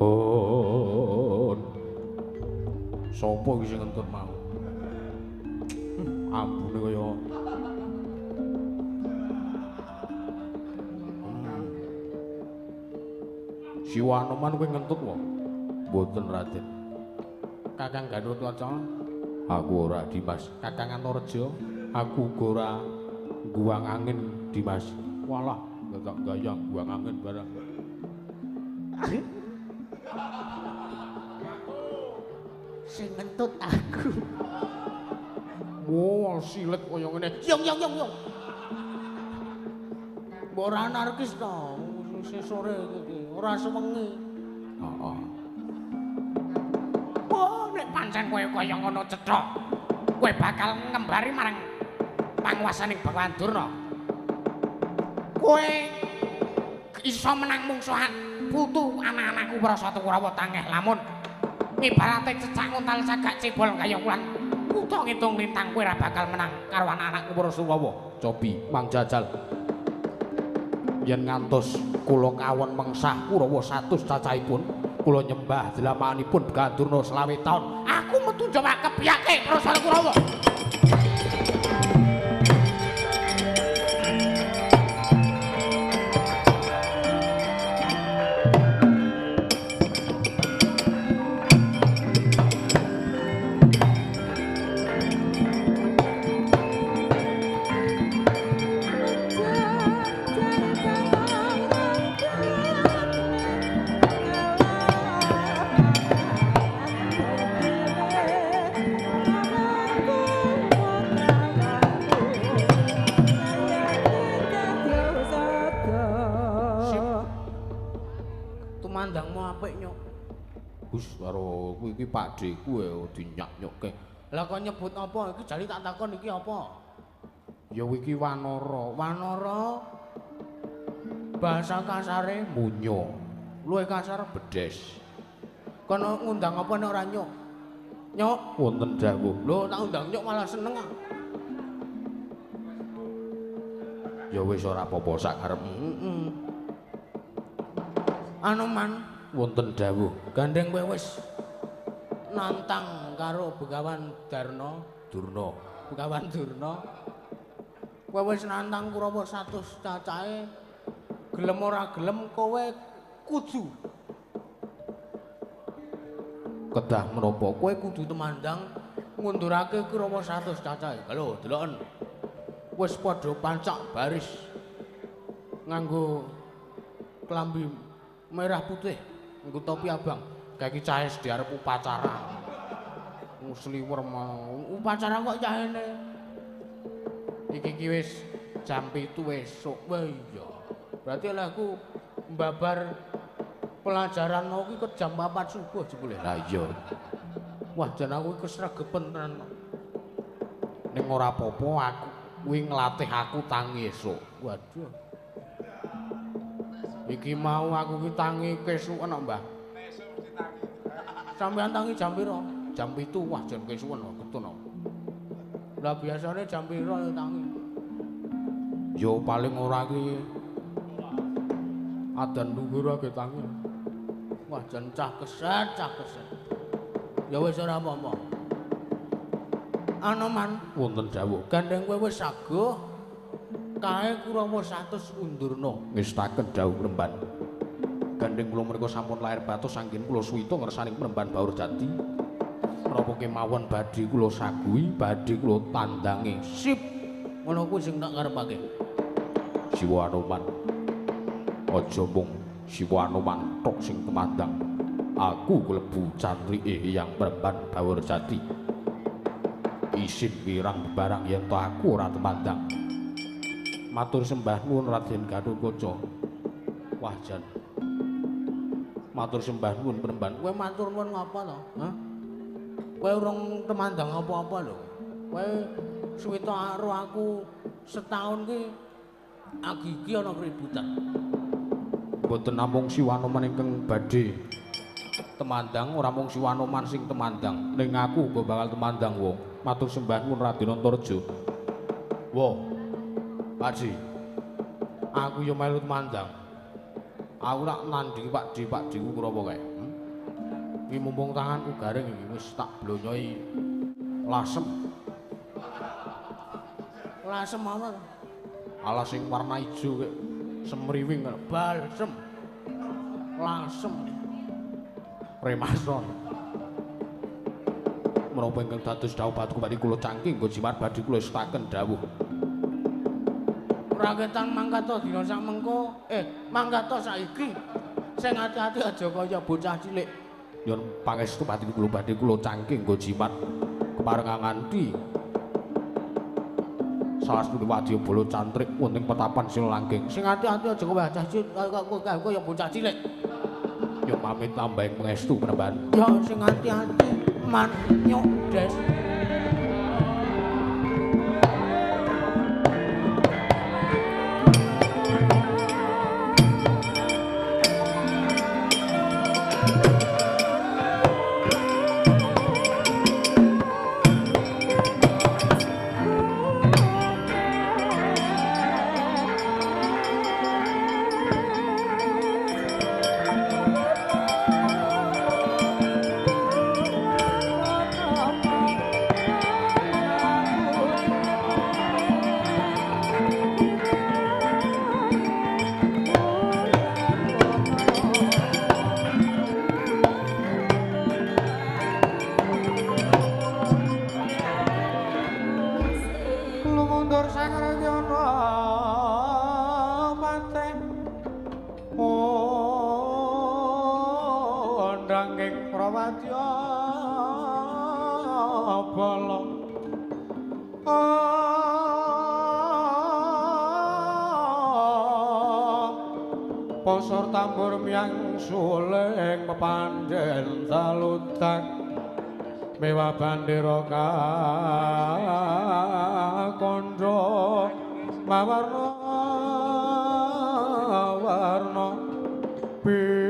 On. Sopo iki sing ngentut mau? Ambune kaya Siwa Anoman kowe ngentut wae. Mboten Raden. Kakang Gatotkaca, aku ora Dimas. Kakang Antareja, aku uga ora guang angin Dimas. Walah, gak gayang guang angin barang. Sing ngentut aku. Oh, silet kaya ngene. Yung yung yung yung. Mbok ora anarkis to, sesore iki, ora sewengi. Heeh. Oh, nek pancen kowe kaya ngono cethok, kowe bakal ngembari marang panguwasaning Bagawan Durna. Kowe iso menang mungsuhan putu anak-anakku para Kurawa tangeh lamun. Ibarate cecak nguntal cagak cebol kaya wulan. Kutha ngitung lintang kowe ora bakal menang karo anak-anakku para Surawa. Cobi mang jajal. Yen ngantos kula kawon mengsah Kurawa 100 cacahipun, kula nyembah dlamakanipun Begawan Durna 25 taun. Aku metu njawak kebiyake para Kurawa. Iki pakdheku ya dinyak-nyokke. Lah kok nyebut apa? Iki jali tak takon iki apa? Ya iki wanara. Wanara bahasa kasare munyo. Luwih kasar bedes. Kono ngundang apa nek ora nyuk? Nyuk wonten dawuh. Lho tak undang nyuk malah seneng ah. Ya wis ora apa-apa sak karepmu. Heeh. Anoman wonten dawuh. Gandeng kowe wis nantang karo Begawan Darna Durna. Begawan Durna. Kowe wis nantang Kurawa 100 cacahe. Gelem ora gelem kowe kudu kedah menapa? Kowe kudu temandang ngundurake Kurawa 100 cacahe. Lho, deloken. Wis padha pancak baris nganggo klambi merah putih, nganggo topi abang. Kayak iki cah SD arep upacara. Sliwer mau. Upacara kok cahene. Iki ki wis jam 7 esuk. Wah iya. Berarti lha aku mbabar pelajaran mau ki ke jam 4 subuh jebule. Lah iya. Wah, jan aku iki kesregepen tenan. Ning ora apa-apa aku kuwi nglatih aku tangi esuk. Waduh. Iki mau aku ki tangi kesuken kok, Mbah. Sampeyan tangi jam pira? Jam 7. Wah, jan kesuwen ketun. Lah biasane jam pira ya tangi? Ya paling ora ki adan luhur age tangi. Wah, jan cah keset, cah keset. Ya wis ora apa-apa. Anoman wonten dawuh. Gandeng kowe wis saguh kae Kurawa 100 undurna. Ngestaken dawuh Remban. Gandeng kula menika sampun lair batos anggen kula suwita ngersaning Premban Baur Jati. Menapa kemawon badhe kula saguhi, badhe kula tandangi. Sip. Ngono kuwi sing tak karepake. Siwa Anoman. Aja mung Siwa Anoman tok sing tumandang. Aku klebu cantrike Hyang Premban Baur Jati. Isin wirang barang yen to aku ora tumandang. Matur sembah nuwun Raden Gatotkaca. Wah jan. Matur sembah nuwun Premban. Kowe matur nuwun ngapa to? Hah? Kowe urung temandang apa-apa lho. Kowe suwita karo aku setahun ki agi-gi ana keributan. Mboten namung Siwanoman ingkang badhe temandang, ora mung Siwanoman sing temandang. Ning aku uga bakal temandang wong. Matur sembah nuwun Raden Antareja. Wo. Pakji. Aku yo melu temandang. Aku tak nandingi Pakdhe, Pakdheku Kurawa kae. Iki mumpung tanganku garing iki wis tak blonyoi lasem. Lasem apa? Alas sing warna ijo kek semriwing kok balsem. Lasem. Remason. Menapa ingkang dados dawuh batu badhe kula cangking nggo jimat badhe kula estaken dawuh. Raketan mangkat to dina sak mengko, mangkat to saiki. Sing ati-ati aja kaya bocah cilik. Nyuwun pangestu pati kula badhe kula cangking nggo jimat keparengan nganti Salah setunggal wadya bala cantrik wonten petapan Sila Langgeng. Sing ati-ati aja kowe bocah cilik, kaya bocah cilik. Ya pamit tambahing pangestu Panembahan. Ya sing ati-ati man nyuk des. Posor tambur miyang suling pepandhen talutak mewah bandera kandha mawarna warna pindha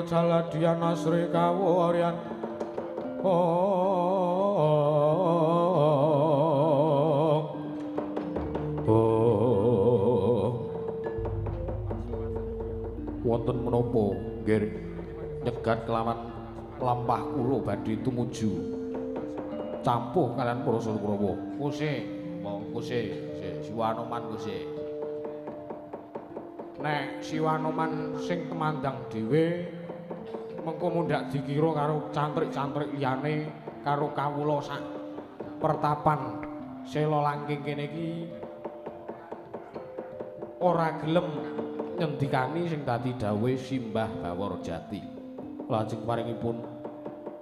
jaladian asri kawuryan. Wonten menapa nggih nyegat kelawan lampah kula badhe tumuju campuh kalian para Kurawa. Kuse, mong kuse, Siwanoman kuse. Nek Siwanoman sing temandang dhewe mengko mundhak dikira karo cantrik-cantrik liyane karo kawula sak pertapan Sela Langking kene iki ora gelem nyendikani sing dadi dawuhe Simbah Bawarjati. Lajeng paringipun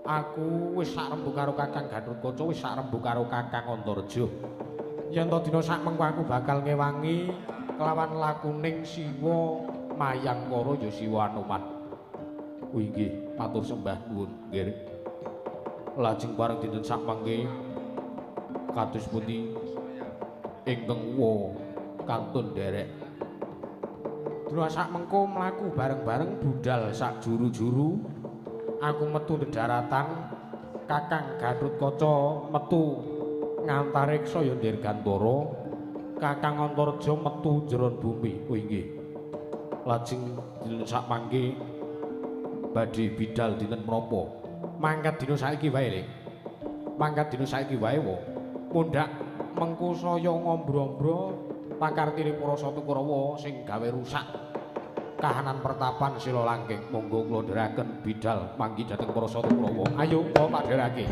aku wis sak rembug karo Kakang Gathotkaca, wis sak rembug karo Kakang Antarja. Yen to dina sak mengko aku bakal ngewangi kelawan lakuning Siwa Mayangkara ya Siwa Anoman. Kuwi nggih matur sembah nuwun nggih. Lajeng bareng dinten sak mangke kados pundi ingkang wa kantun nderek. Dina sak mengko mlaku bareng-bareng budal sak juru-juru. Aku metu daratan, Kakang Gathotkaca metu ngantariksa ya Dirgantara, Kakang Antarja metu jeron bumi. Oh inggih. Lajeng dinten sak mangke badhe bidal dinten menapa? Mangkat dina saiki wae, Ling. Mangkat dina saiki wae wa. Mundhak mengko saya ngombro-ombro pakartine para Satu Kurawa sing gawe rusak kahanan pertapan Sila Langking. Monggo kula ndherekaken bidal manggi dhateng para Satu Kurawa. Ayo kula tak dherekake.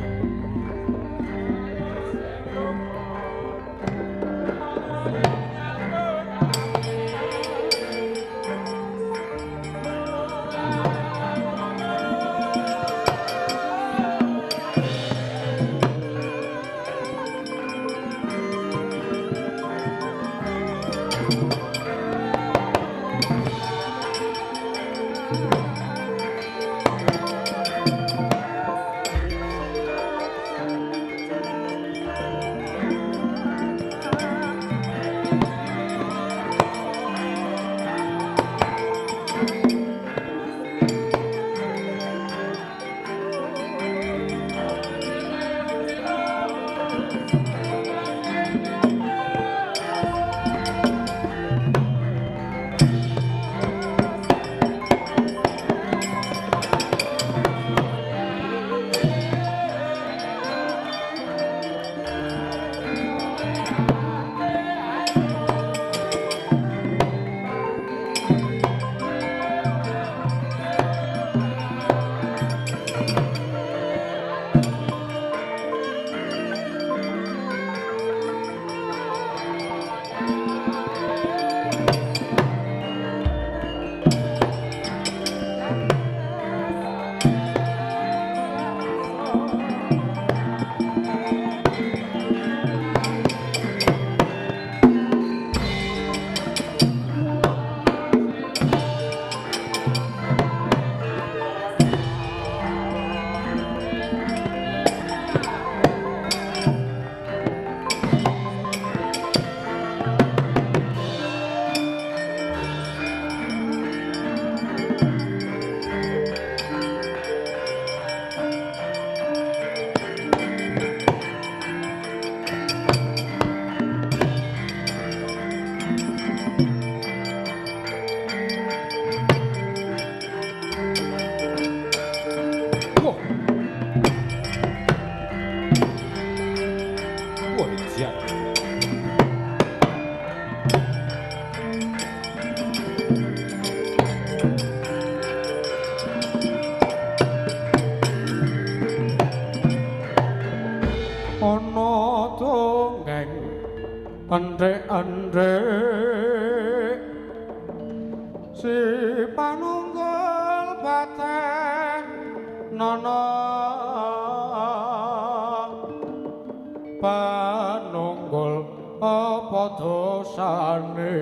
dosane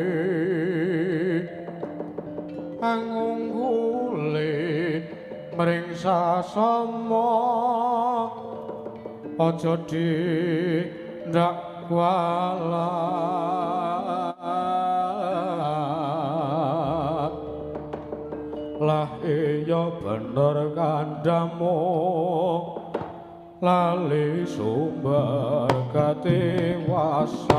angunggule mring sasama aja dindak kualat lah iya bener kandhamu lali sumber katiwasan.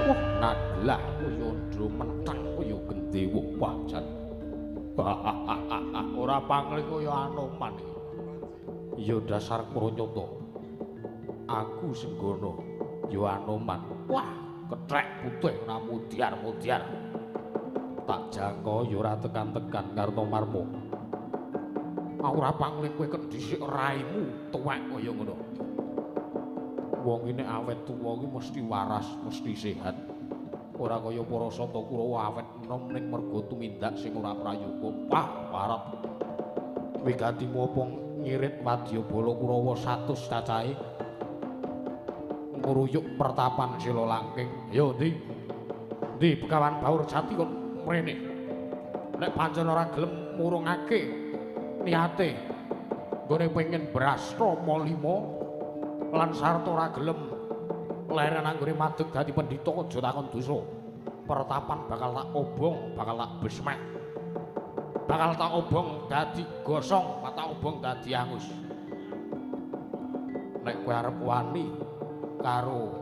Wah naglah kaya ndro mentang kaya gendewa wah jan. Ora pangling kaya Anoman iki. Ya dasar pranyata. Aku Senggono ya Anoman. Wah, kethek putih ora mudyar-mudyar. Tak jangka ya ora tekan-tekan Kartomarma. Aku ora pangling kowe kendhisik raimu tuwek kaya ngono. Wong ini awet tuwa iki mesti waras, mesti sehat. Ora kaya para Sata Kurawa awet enom ning merga tumindak sing ora prayoga. Wah, parot. Wigatimu apa ngirit wadyabala Kurawa 100 cacahe ngruyuk pertapan sila langking. Yo ndi? Ndi Begawan Baur Jati kon mrene. Nek pancen ora gelem murungake niate nggone pengen brastama lima lan sarta ora gelem leren anggone madeg dadi pendhita aja takon dosa. Pertapan bakal tak obong, bakal tak besmek. Bakal tak obong dadi gosong, tak obong dadi angus. Nek kowe arep wani karo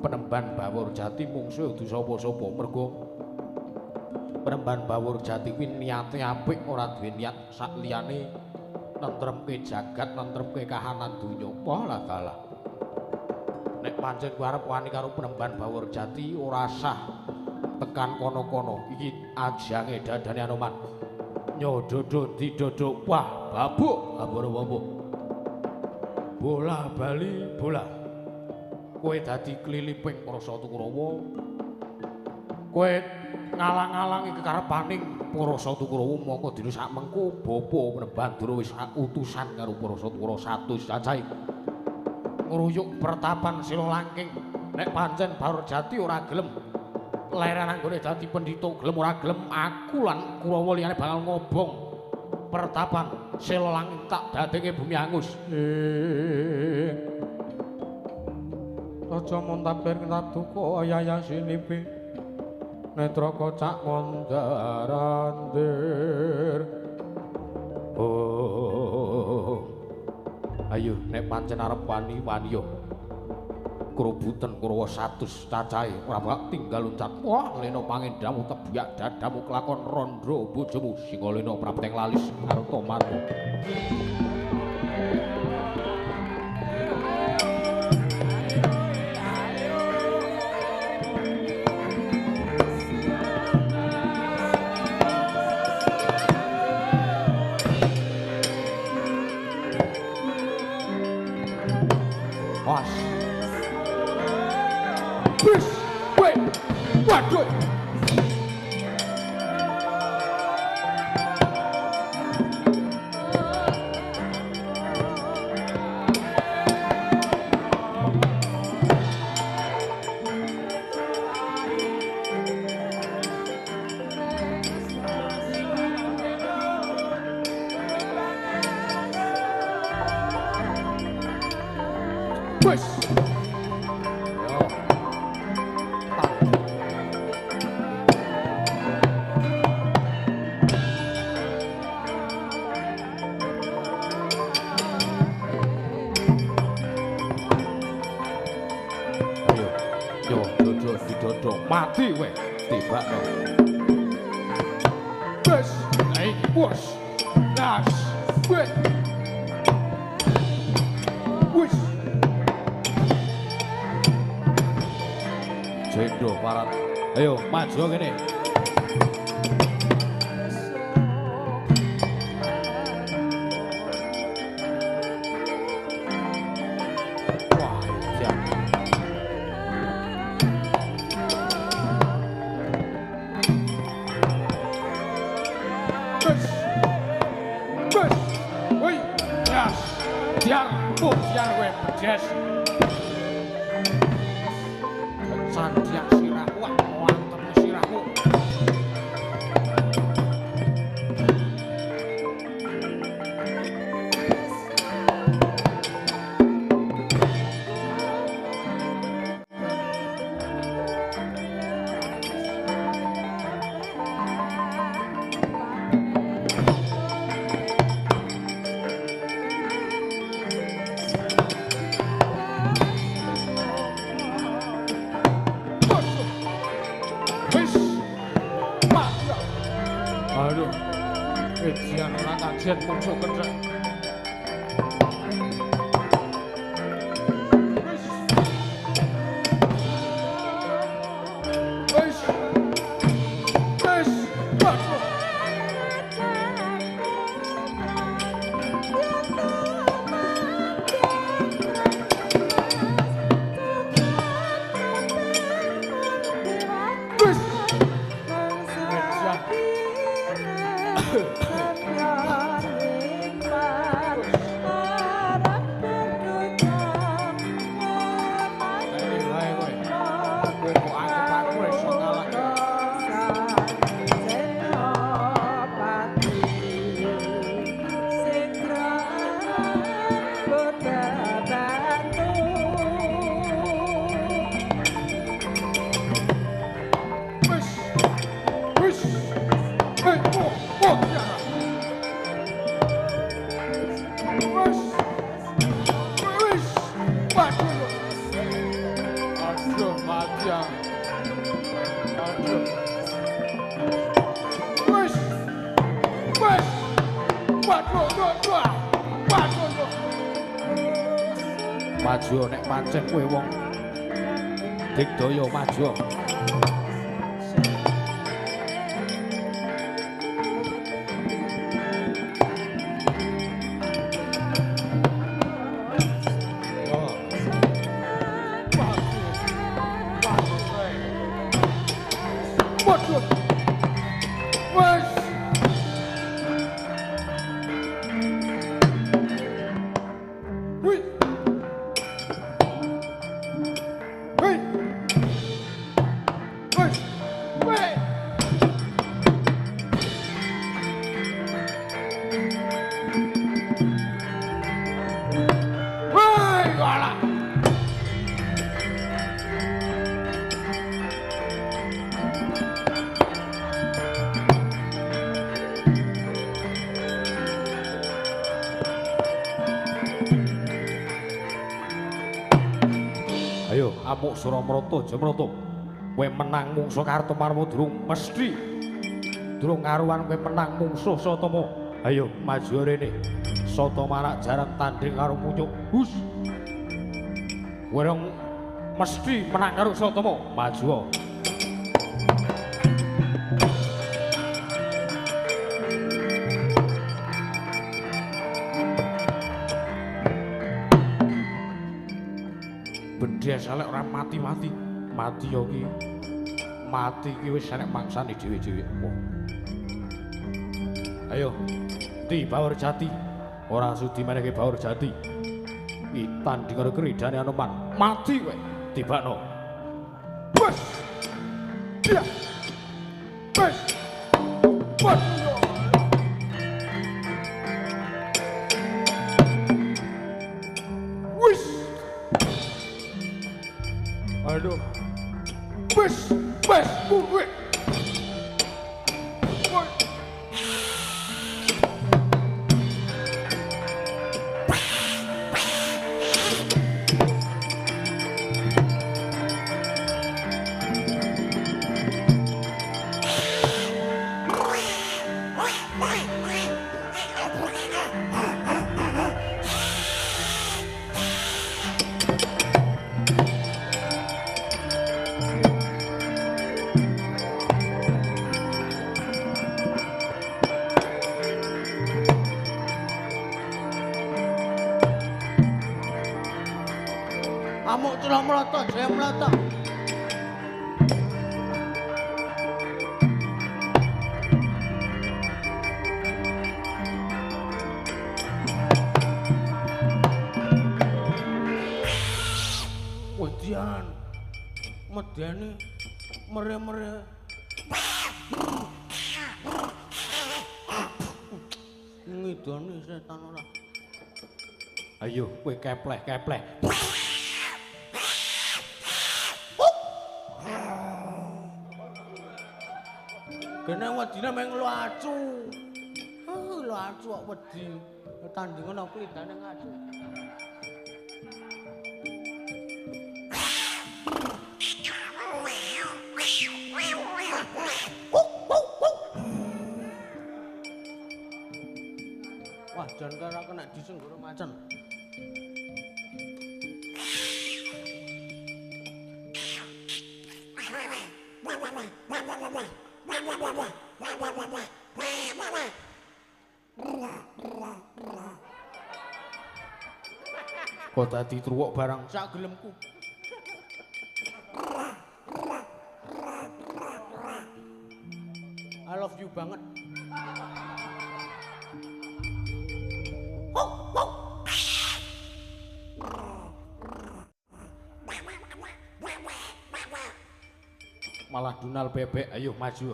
Penemban Bawor Jati mungsuh kudu sapa-sapa mergo Penemban Bawor Jati kuwi niate apik ora duwe niat sak liyane nentremke jagat, nentremke kahanan donya. Wah lah kalah. Nek pancen kowe arep wani karo Penemban Bawor Jati ora sah tekan kono-kono. Iki ajange dadane Anoman. Nyododo didodo. Wah, babuk, aboro-aboro. Bola bali bola. Kowe dadi kliliping para Sata Kurawa. Kowe ngalang-alangi kekarepaning para Sata Kurawa mongko dina sak mengko bapa Penemban Dura wis utusan karo para Sata Kurawa 100 cacahe. Ngruyuk pertapan sila langking. Nek pancen Baur Jati ora gelem leren anggone dadi pendhita gelem ora gelem aku lan Kurawa liyane bakal ngobong pertapan sila langking tak dadeke bumi angus. Aja muntabir duka yayasinipi netra kocak mondar-andir. Oh. Ayo nek pancen arep wani wani yo. Krubuten Kurawa 100 cacahe ora bakal tinggal loncat. Wah, lena pangendamu tebiak dadamu kelakon rondro bojomu Singalena prapteng lalis Kartomarma. Was. Wis, weh. Waduh. Wis. Yo. Yo, dodo didodo mati kowe, tibakno. Wis, ayo bos. Das. Wis. Wis. Jendo parat. Ayo maju kene. Wah, jan. Pujian kowe bedes. Candyak sirahku, wah mantep sirahku. Aduh, ejian ora kajian musuh kethek. Wis. Wis. Wis. Waduh. Wis. Ejian. Ini wae kowe. Kowe kok anggap aku iso ngalah. Wis. Wis. Hei, oh, oh, ya. Wis. Wis. Waduh. Aduh, mati aku. Aduh. Wis. Wis. Waduh, waduh, waduh. Maju nek pancen kowe wong digdaya maju. Waduh. Wis. Wih. Wih. Wis. Wih. Wih, walah. Ayo amuk Suramrata Jamrata. Kowe menang mungsuh Kartomarma durung mesti. Durung karuan kowe menang mungsuh Satama. Ayo maju rene. Satama anak jaran tanding karo Munyuk. Hus. Kowe rong mesti menang karo Satama. Maju. Bedes elek ora mati-mati. Mati yo ki. Mati ki wis enek mangsane dhewe-dhewe. Wah. Ayo, Ti Bawor Jati. Ora sudi menehke Bawor Jati. Iki tanding karo kridane Anoman. Mati kowe. Tibakno. Wes. Ya. Wes. Wes. Wis. Aduh. Wes, wes, wes. Amuk Suramrata Jamrata. Medeni mere-mere. Ngidoni setan ora. Ayo kowe kepleh-kepleh. Kene wedine meng luacu. Luacu kok wedi. Tandingan aku lidane ngacu. Wah, jan kira kena disenggoro macan. Kok dadi truwuk barang sak gelemku. I love you banget. Malah dunal bebek, ayo maju.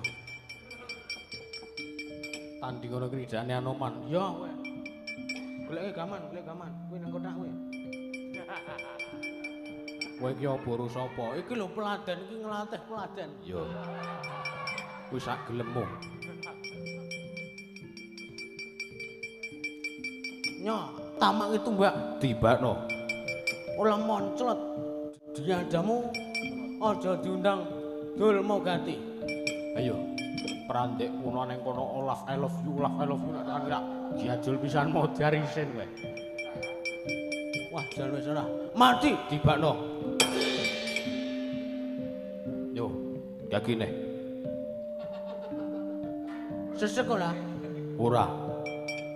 Tanding ngono kridane Anoman. Ya kowe. Goleke gaman, golek gaman. Kowe nang kotak kowe. Kowe iki oboro sapa? Iki lho peladen iki nglatih peladen. Ya. Wis sak gelemmu. Nyo, tamak itu mbak. Tibakno. Ora monclot. Diadamu aja diundang Dulmo Gati. Ayo. Prandek kuno ning kono Olaf I love you, Olaf I love you nek tekan kira diajul pisan modar isin kowe. Wah, jan wis ora. Mati tibakno. Yo, gagine. Sesek ora? Ora.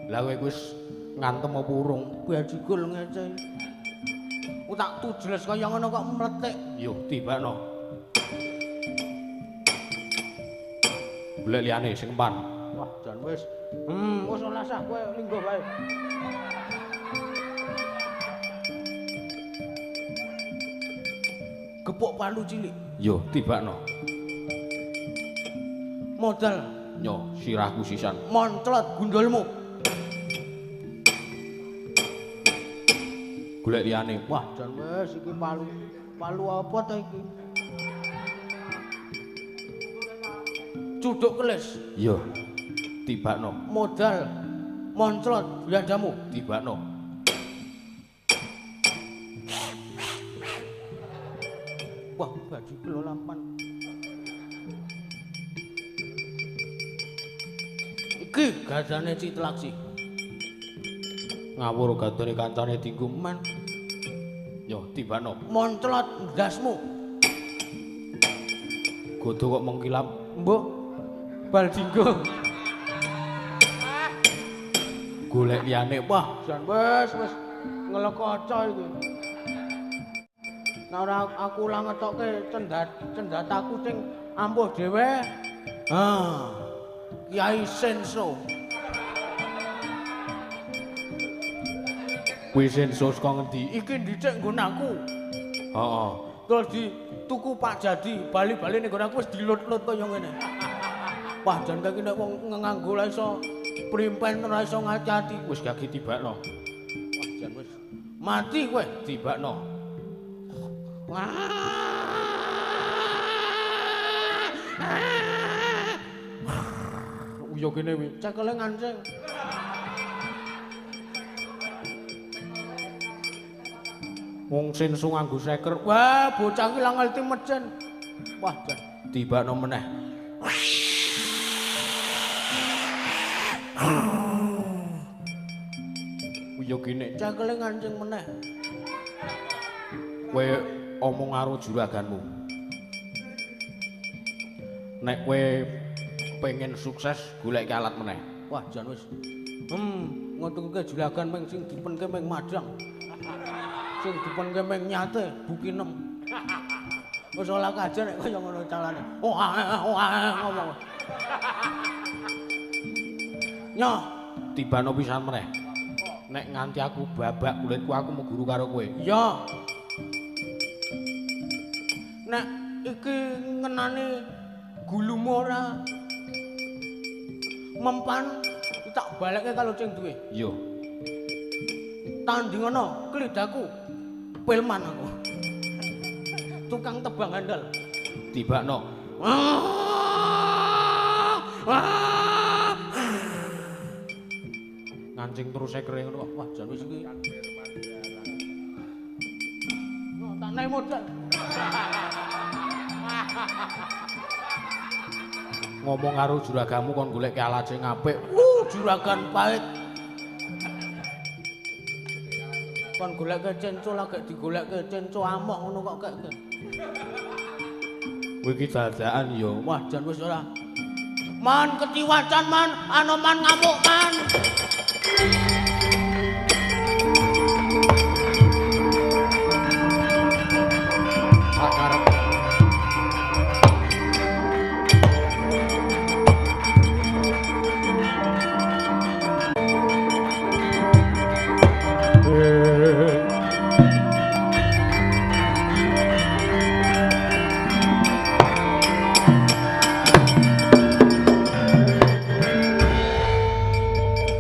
Lah kowe wis ngantem apa urung? Bajigul ngece. Ku tak tujeles kaya ngono kok mletik. Yo, tibakno. Golek liyane sing empan. Wah, jan wis. Wis ora sah kowe lingguh wae. Gepuk palu cilik. Yo, tibakno. Modal nyo sirahku sisan. Monclot gundulmu. Golek liyane. Wah, jan wis iki palu. Palu apa ta iki? Cuduk kelis. Yo. Tibakno. Modal monclot biandamu. Tibakno. Wah, baju kelolapan. Iki gadane Citlaksi. Ngawur gadane kancane dinggo men. Yo, tibakno. Monclot ndasmu. Godho kok mengkilap. Mbok bal dinggo. Golek liyane. Wah, jan wis wis ngelek kaca iki. Nek ora aku lah ngetokke cendataku sing ampuh dhewe. Ah. Kiai Senso. Kuwi Senso saka ngendi? Iki ndhicik nggon aku. Heeh. Terus dituku Pak Jadi, bali-bali ning nggon aku wis dilut-lut kaya ngene. Wah, jan iki nek wong nganggo ora iso primpen ora iso ngati-ati. Wis gagi tibakno. Wah, jan wis mati kowe tibakno. Uyo kene wi, cekele ngancing. Wong Senso nganggo seker. Wah, bocah iki lah ngerti mesin. Wah, jan tibakno meneh. Uyo kene, cekele ngancing meneh. Kowe omong karo juraganmu. Nek kowe pengen sukses golek alat meneh. Wah, jan wis. Ngetungke juragan meng sing dipenke meng madang. Sing dipenke meng nyate bukinem. Wis ora kajen nek kaya ngono calane. Wah, wah ngomong. Nyoh, tibano pisan meneh. Nek nganti aku babak kulitku aku meguru karo kowe. Iya. Nek iki ngenane gulumu ora mempan tak balekke karo sing duwe. Iya. Tandingono klidaku. Pelman aku. Tukang tebang handal. Tibakno. Ngancing terus sekere ngono. Wah, jan wis iki. No, tak naik modal. Ngomong karo juragamu kon golek alat sing apik. Juragan pahit. Kon goleke cenco lagi digoleke cenco amok ngono kok kek. Kowe iki dadakan ya. Wah, jan wis ora. Man keciwacan man, Anoman ngamuk man. Sakarep.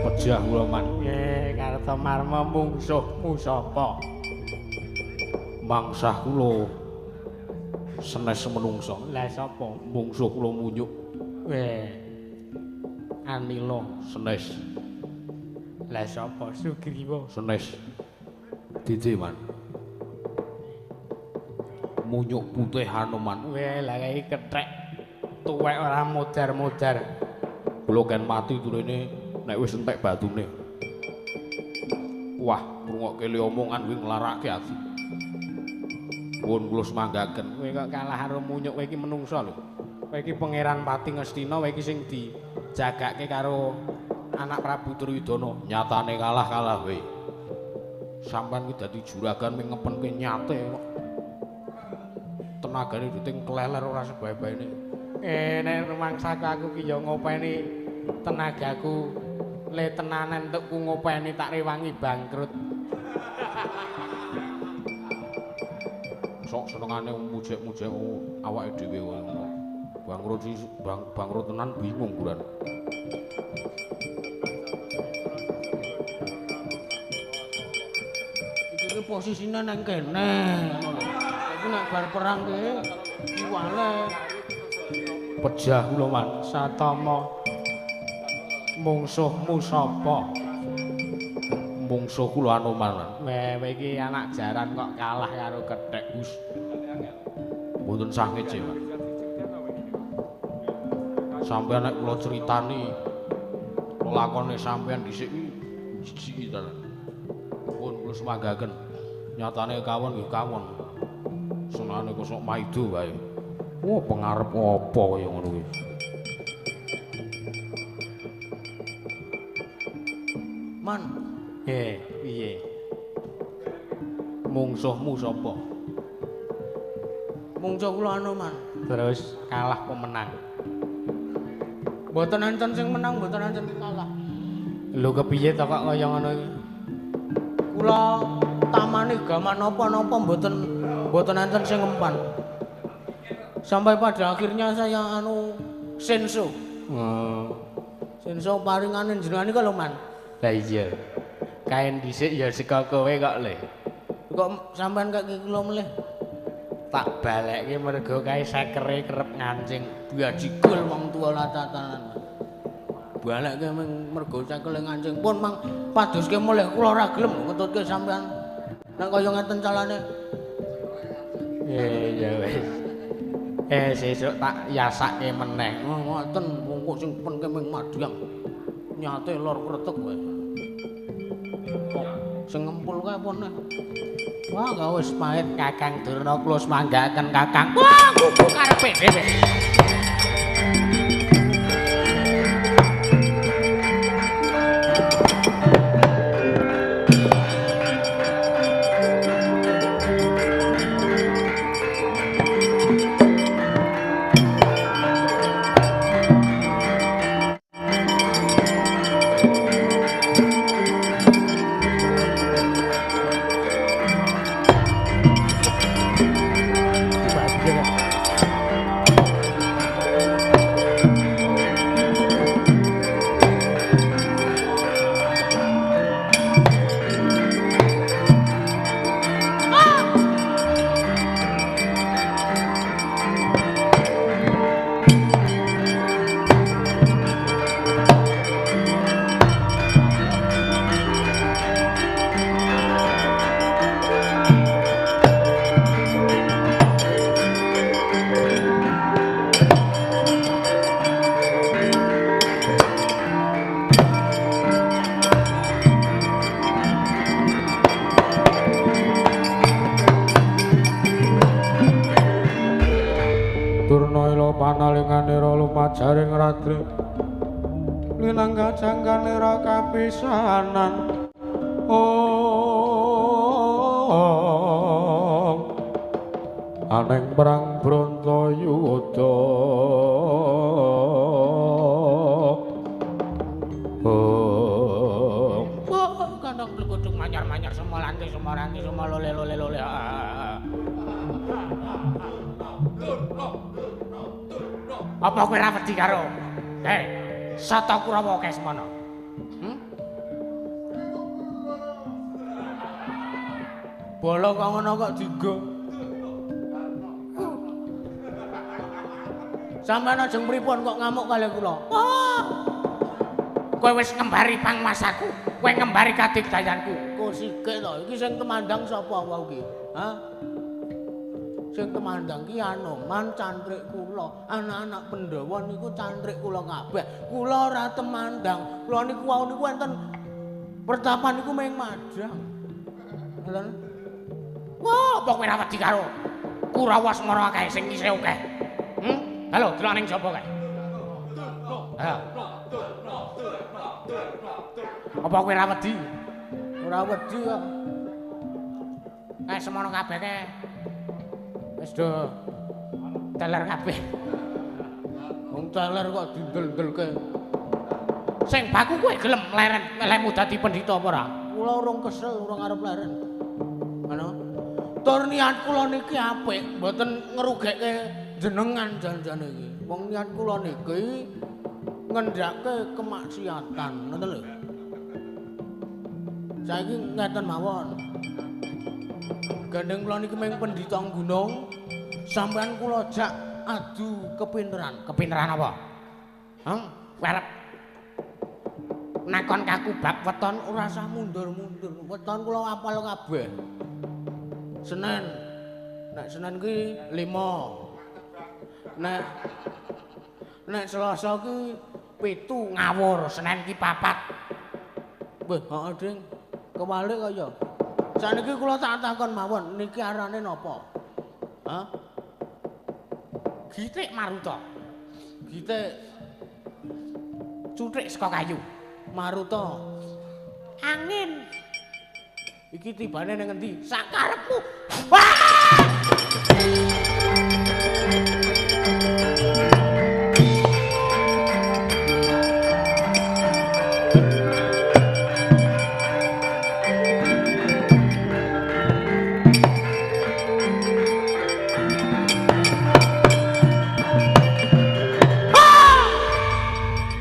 Pejah kula man. Nggih, Kartomarma mungsuhmu sapa? Mangsah kula senes menungsa. Lah sapa? Mungsuh kula munyuk. Weh. Anila senes. Lah sapa? Sugriwa senes. Didi man. Munyuk putih Hanuman. Weh, lah iki kethek tuwek ora modar-modar. Kula ken mati turene nek wis entek batune. Wah, ngrungokke li omongan kuwi nglarake ati. Pun kula semanggaken. Kowe kok kalah karo munyuk, kowe iki menungsa lho. Kowe iki Pangeran Pati Ngastina, kowe iki sing dijagake karo anak Prabu Duryudana. Nyatane kalah-kalah kowe. Sampeyan ki dadi juragan ming ngepenke nyate kok. Tenagane diting kleler ora sebae-baene. Nek rumangsaku aku ki ya ngopeni tenagaku. Le tenanan entukku ngopeni tak rewangi bangkrut. Sok senengane mujek-mujek awake dhewe ngono. Bangkrut bangkrut tenan bingung kuran. Iki posisine nang kene ngono lho. Iki nek bar perang ki diwale. Pejah kula man. Satama mungsuhmu sapa? Mungsuh kula Anoman. Weh, kowe iki anak jaran kok kalah karo kethek. Wis. Mboten sah ngece, Pak. Sampeyan nek kula critani lelakone sampeyan dhisik iki jijiki tenan. Pun kula semanggaken. Nyatane kawon nggih kawon. Senane kok sok maido wae. Wah, pengarep apa kaya ngono kuwi. Man, piye? Mungsuhmu sapa? Mungsuh kula Anoman. Terus kalah pemenang. Mboten enten sing menang, mboten enten sing kalah. Lho kepiye to kok kaya ngono iki? Kula tamane gaman napa-napa mboten enten sing ngempan. Sampai pada akhirnya saya anu senso. Oh. Senso paringane jenengan iki lho, Man. Lah iya. Kaen dhisik ya saka kowe kok le. Kok sampean kok kula melih? Tak balekke mergo kae sekere kerep ngancing. Biajigul wong tuwa latatanan. Balekke ming mergo sekere ngancing pun mang padoske melih kula ora gelem ngetutke sampean. Nek kaya ngeten calane. Ya wis. Sesuk tak yasake meneh. Ngoten wong kok sing penke ming madhyang. Nyate lor kretek wae. Sing ngempul kae apa neh? Wah, gak wis pahit Kakang Durna kula semanggaken Kakang. Wah, kudu karepe dhewe. wajaring radri linang kajanggane ra kapisanan. Aneng perang Bratayuda. Wah, kandang blekudung manyar-manyar semua lanti semua ranti semua lole lole lole. Apa kowe ora wedi karo? Hei, Sata Kurawa akeh semono. Bala kok ngono kok digo. Sampeyan ajeng pripun kok ngamuk kalih kula? Wah. Kowe wis ngembari pangwasaku, kowe ngembari kadigdayanku. Kok sikik to, iki sing temandang sapa wau iki? Hah? Sing temandang ki Anoman cantrik kula, anak-anak Pandhawa niku cantrik kula kabeh. Kula ora temandang. Kula niku wau niku enten pertapan niku mung madhang. Ngoten. Wah, apa kowe ora wedi karo Kurawa semono akeh sing isih akeh? Halo, delok ning jaba kae. Ha. Apa kowe ora wedi? Ora wedi kok. Kae semono kabeh kae. Wis do teler kabeh. Wong teler kok dindel-ndelke. Sing baku kowe gelem leren lemu dadi pendhita apa ora? Kula urung kesel, urung arep leren. Ngono. Tur niat kula niki apik, mboten ngerugekke jenengan jan-jane iki. Wong niat kula niki ngendhake kemaksiatan, ngoten lho. Saiki ngeten mawon. Gandeng kula niki mung pendhita gunung, sampean kula jak adu kepinteran. Kepinteran apa? Hah? Kowe arep nakon kaku bab weton ora usah mundur-mundur. Weton kula apal kabeh. Senin. Nek Senin ki 5. Nek Selasa ki 7. Ngawur, Senin ki 4. Weh, heeh, Ding. Kewalik kaya. Saniki kula tak takon mawon, niki arane napa? Hah? Gitik Maruta. Gitik cuthik saka kayu. Maruta. Angin. Iki tibane ning endi? Sakarepmu. Wah!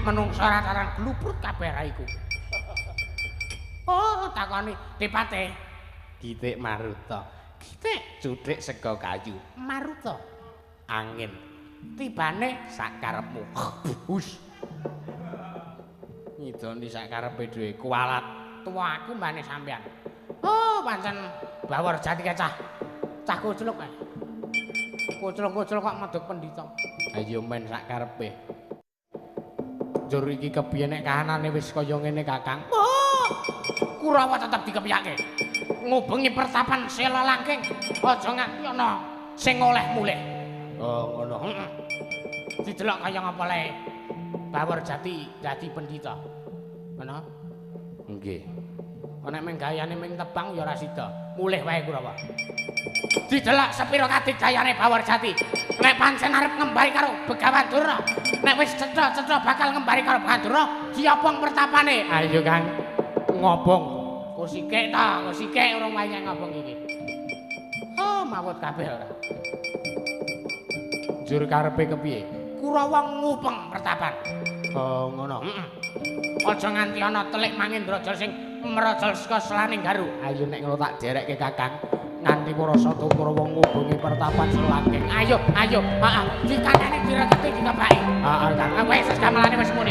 Menungsa rataran gluprut kabeh raiku. Oh, takoni tipate. Gitik Maruta. Gitik cuthik saka kayu. Maruta. Angin. Tibane sakarepmu. Hus. Ngidoni sakarepe dhewe kualat. Tuwa aku mbane sampean. Oh, pancen Bawor Jati kecah. Cah kocluk kae. Kocluk-kocluk kok medhok pendhita. Ayo men sakarepe. Njur iki kepiye nek kahanane wis kaya ngene, Kakang? Oh, Kurawa tetep dikepiyake. Ngubengi pertapan Sela Langking, aja nganti ana sing oleh mulih. Oh, ngono. Heeh. Didelok kaya ngapa le Bawor Jati dadi pendhita. Ngono? Nggih. Nek mung gayane mung tebang ya ora sida. Mulih wae Kurawa. Didelok sepira kadigdayane Bawor Jati. Nek pancen arep ngembari karo Begawan Durna, nek wis cetha-cetha bakal ngembari karo Begawan Durna, diobong pertapane. Ayo, Kang. Ngobong. Kok sikik ta, kok sikik urung wayah ngobong iki. Oh, mawut kabeh ora. Njur karepe kepiye? Kurawa ngupeng pertapan. Oh, ngono. Heeh. Aja nganti ana telik Mangindraja sing merojol saka selaning garu. Ayo nek ngono tak derekke, Kakang. Nganti para Sata Kurawa ngubengi pertapan Selangking. Ayo, ayo, heeh, dikandani direketi dikebaki. Heeh, Kang. Wis gamelane wis muni.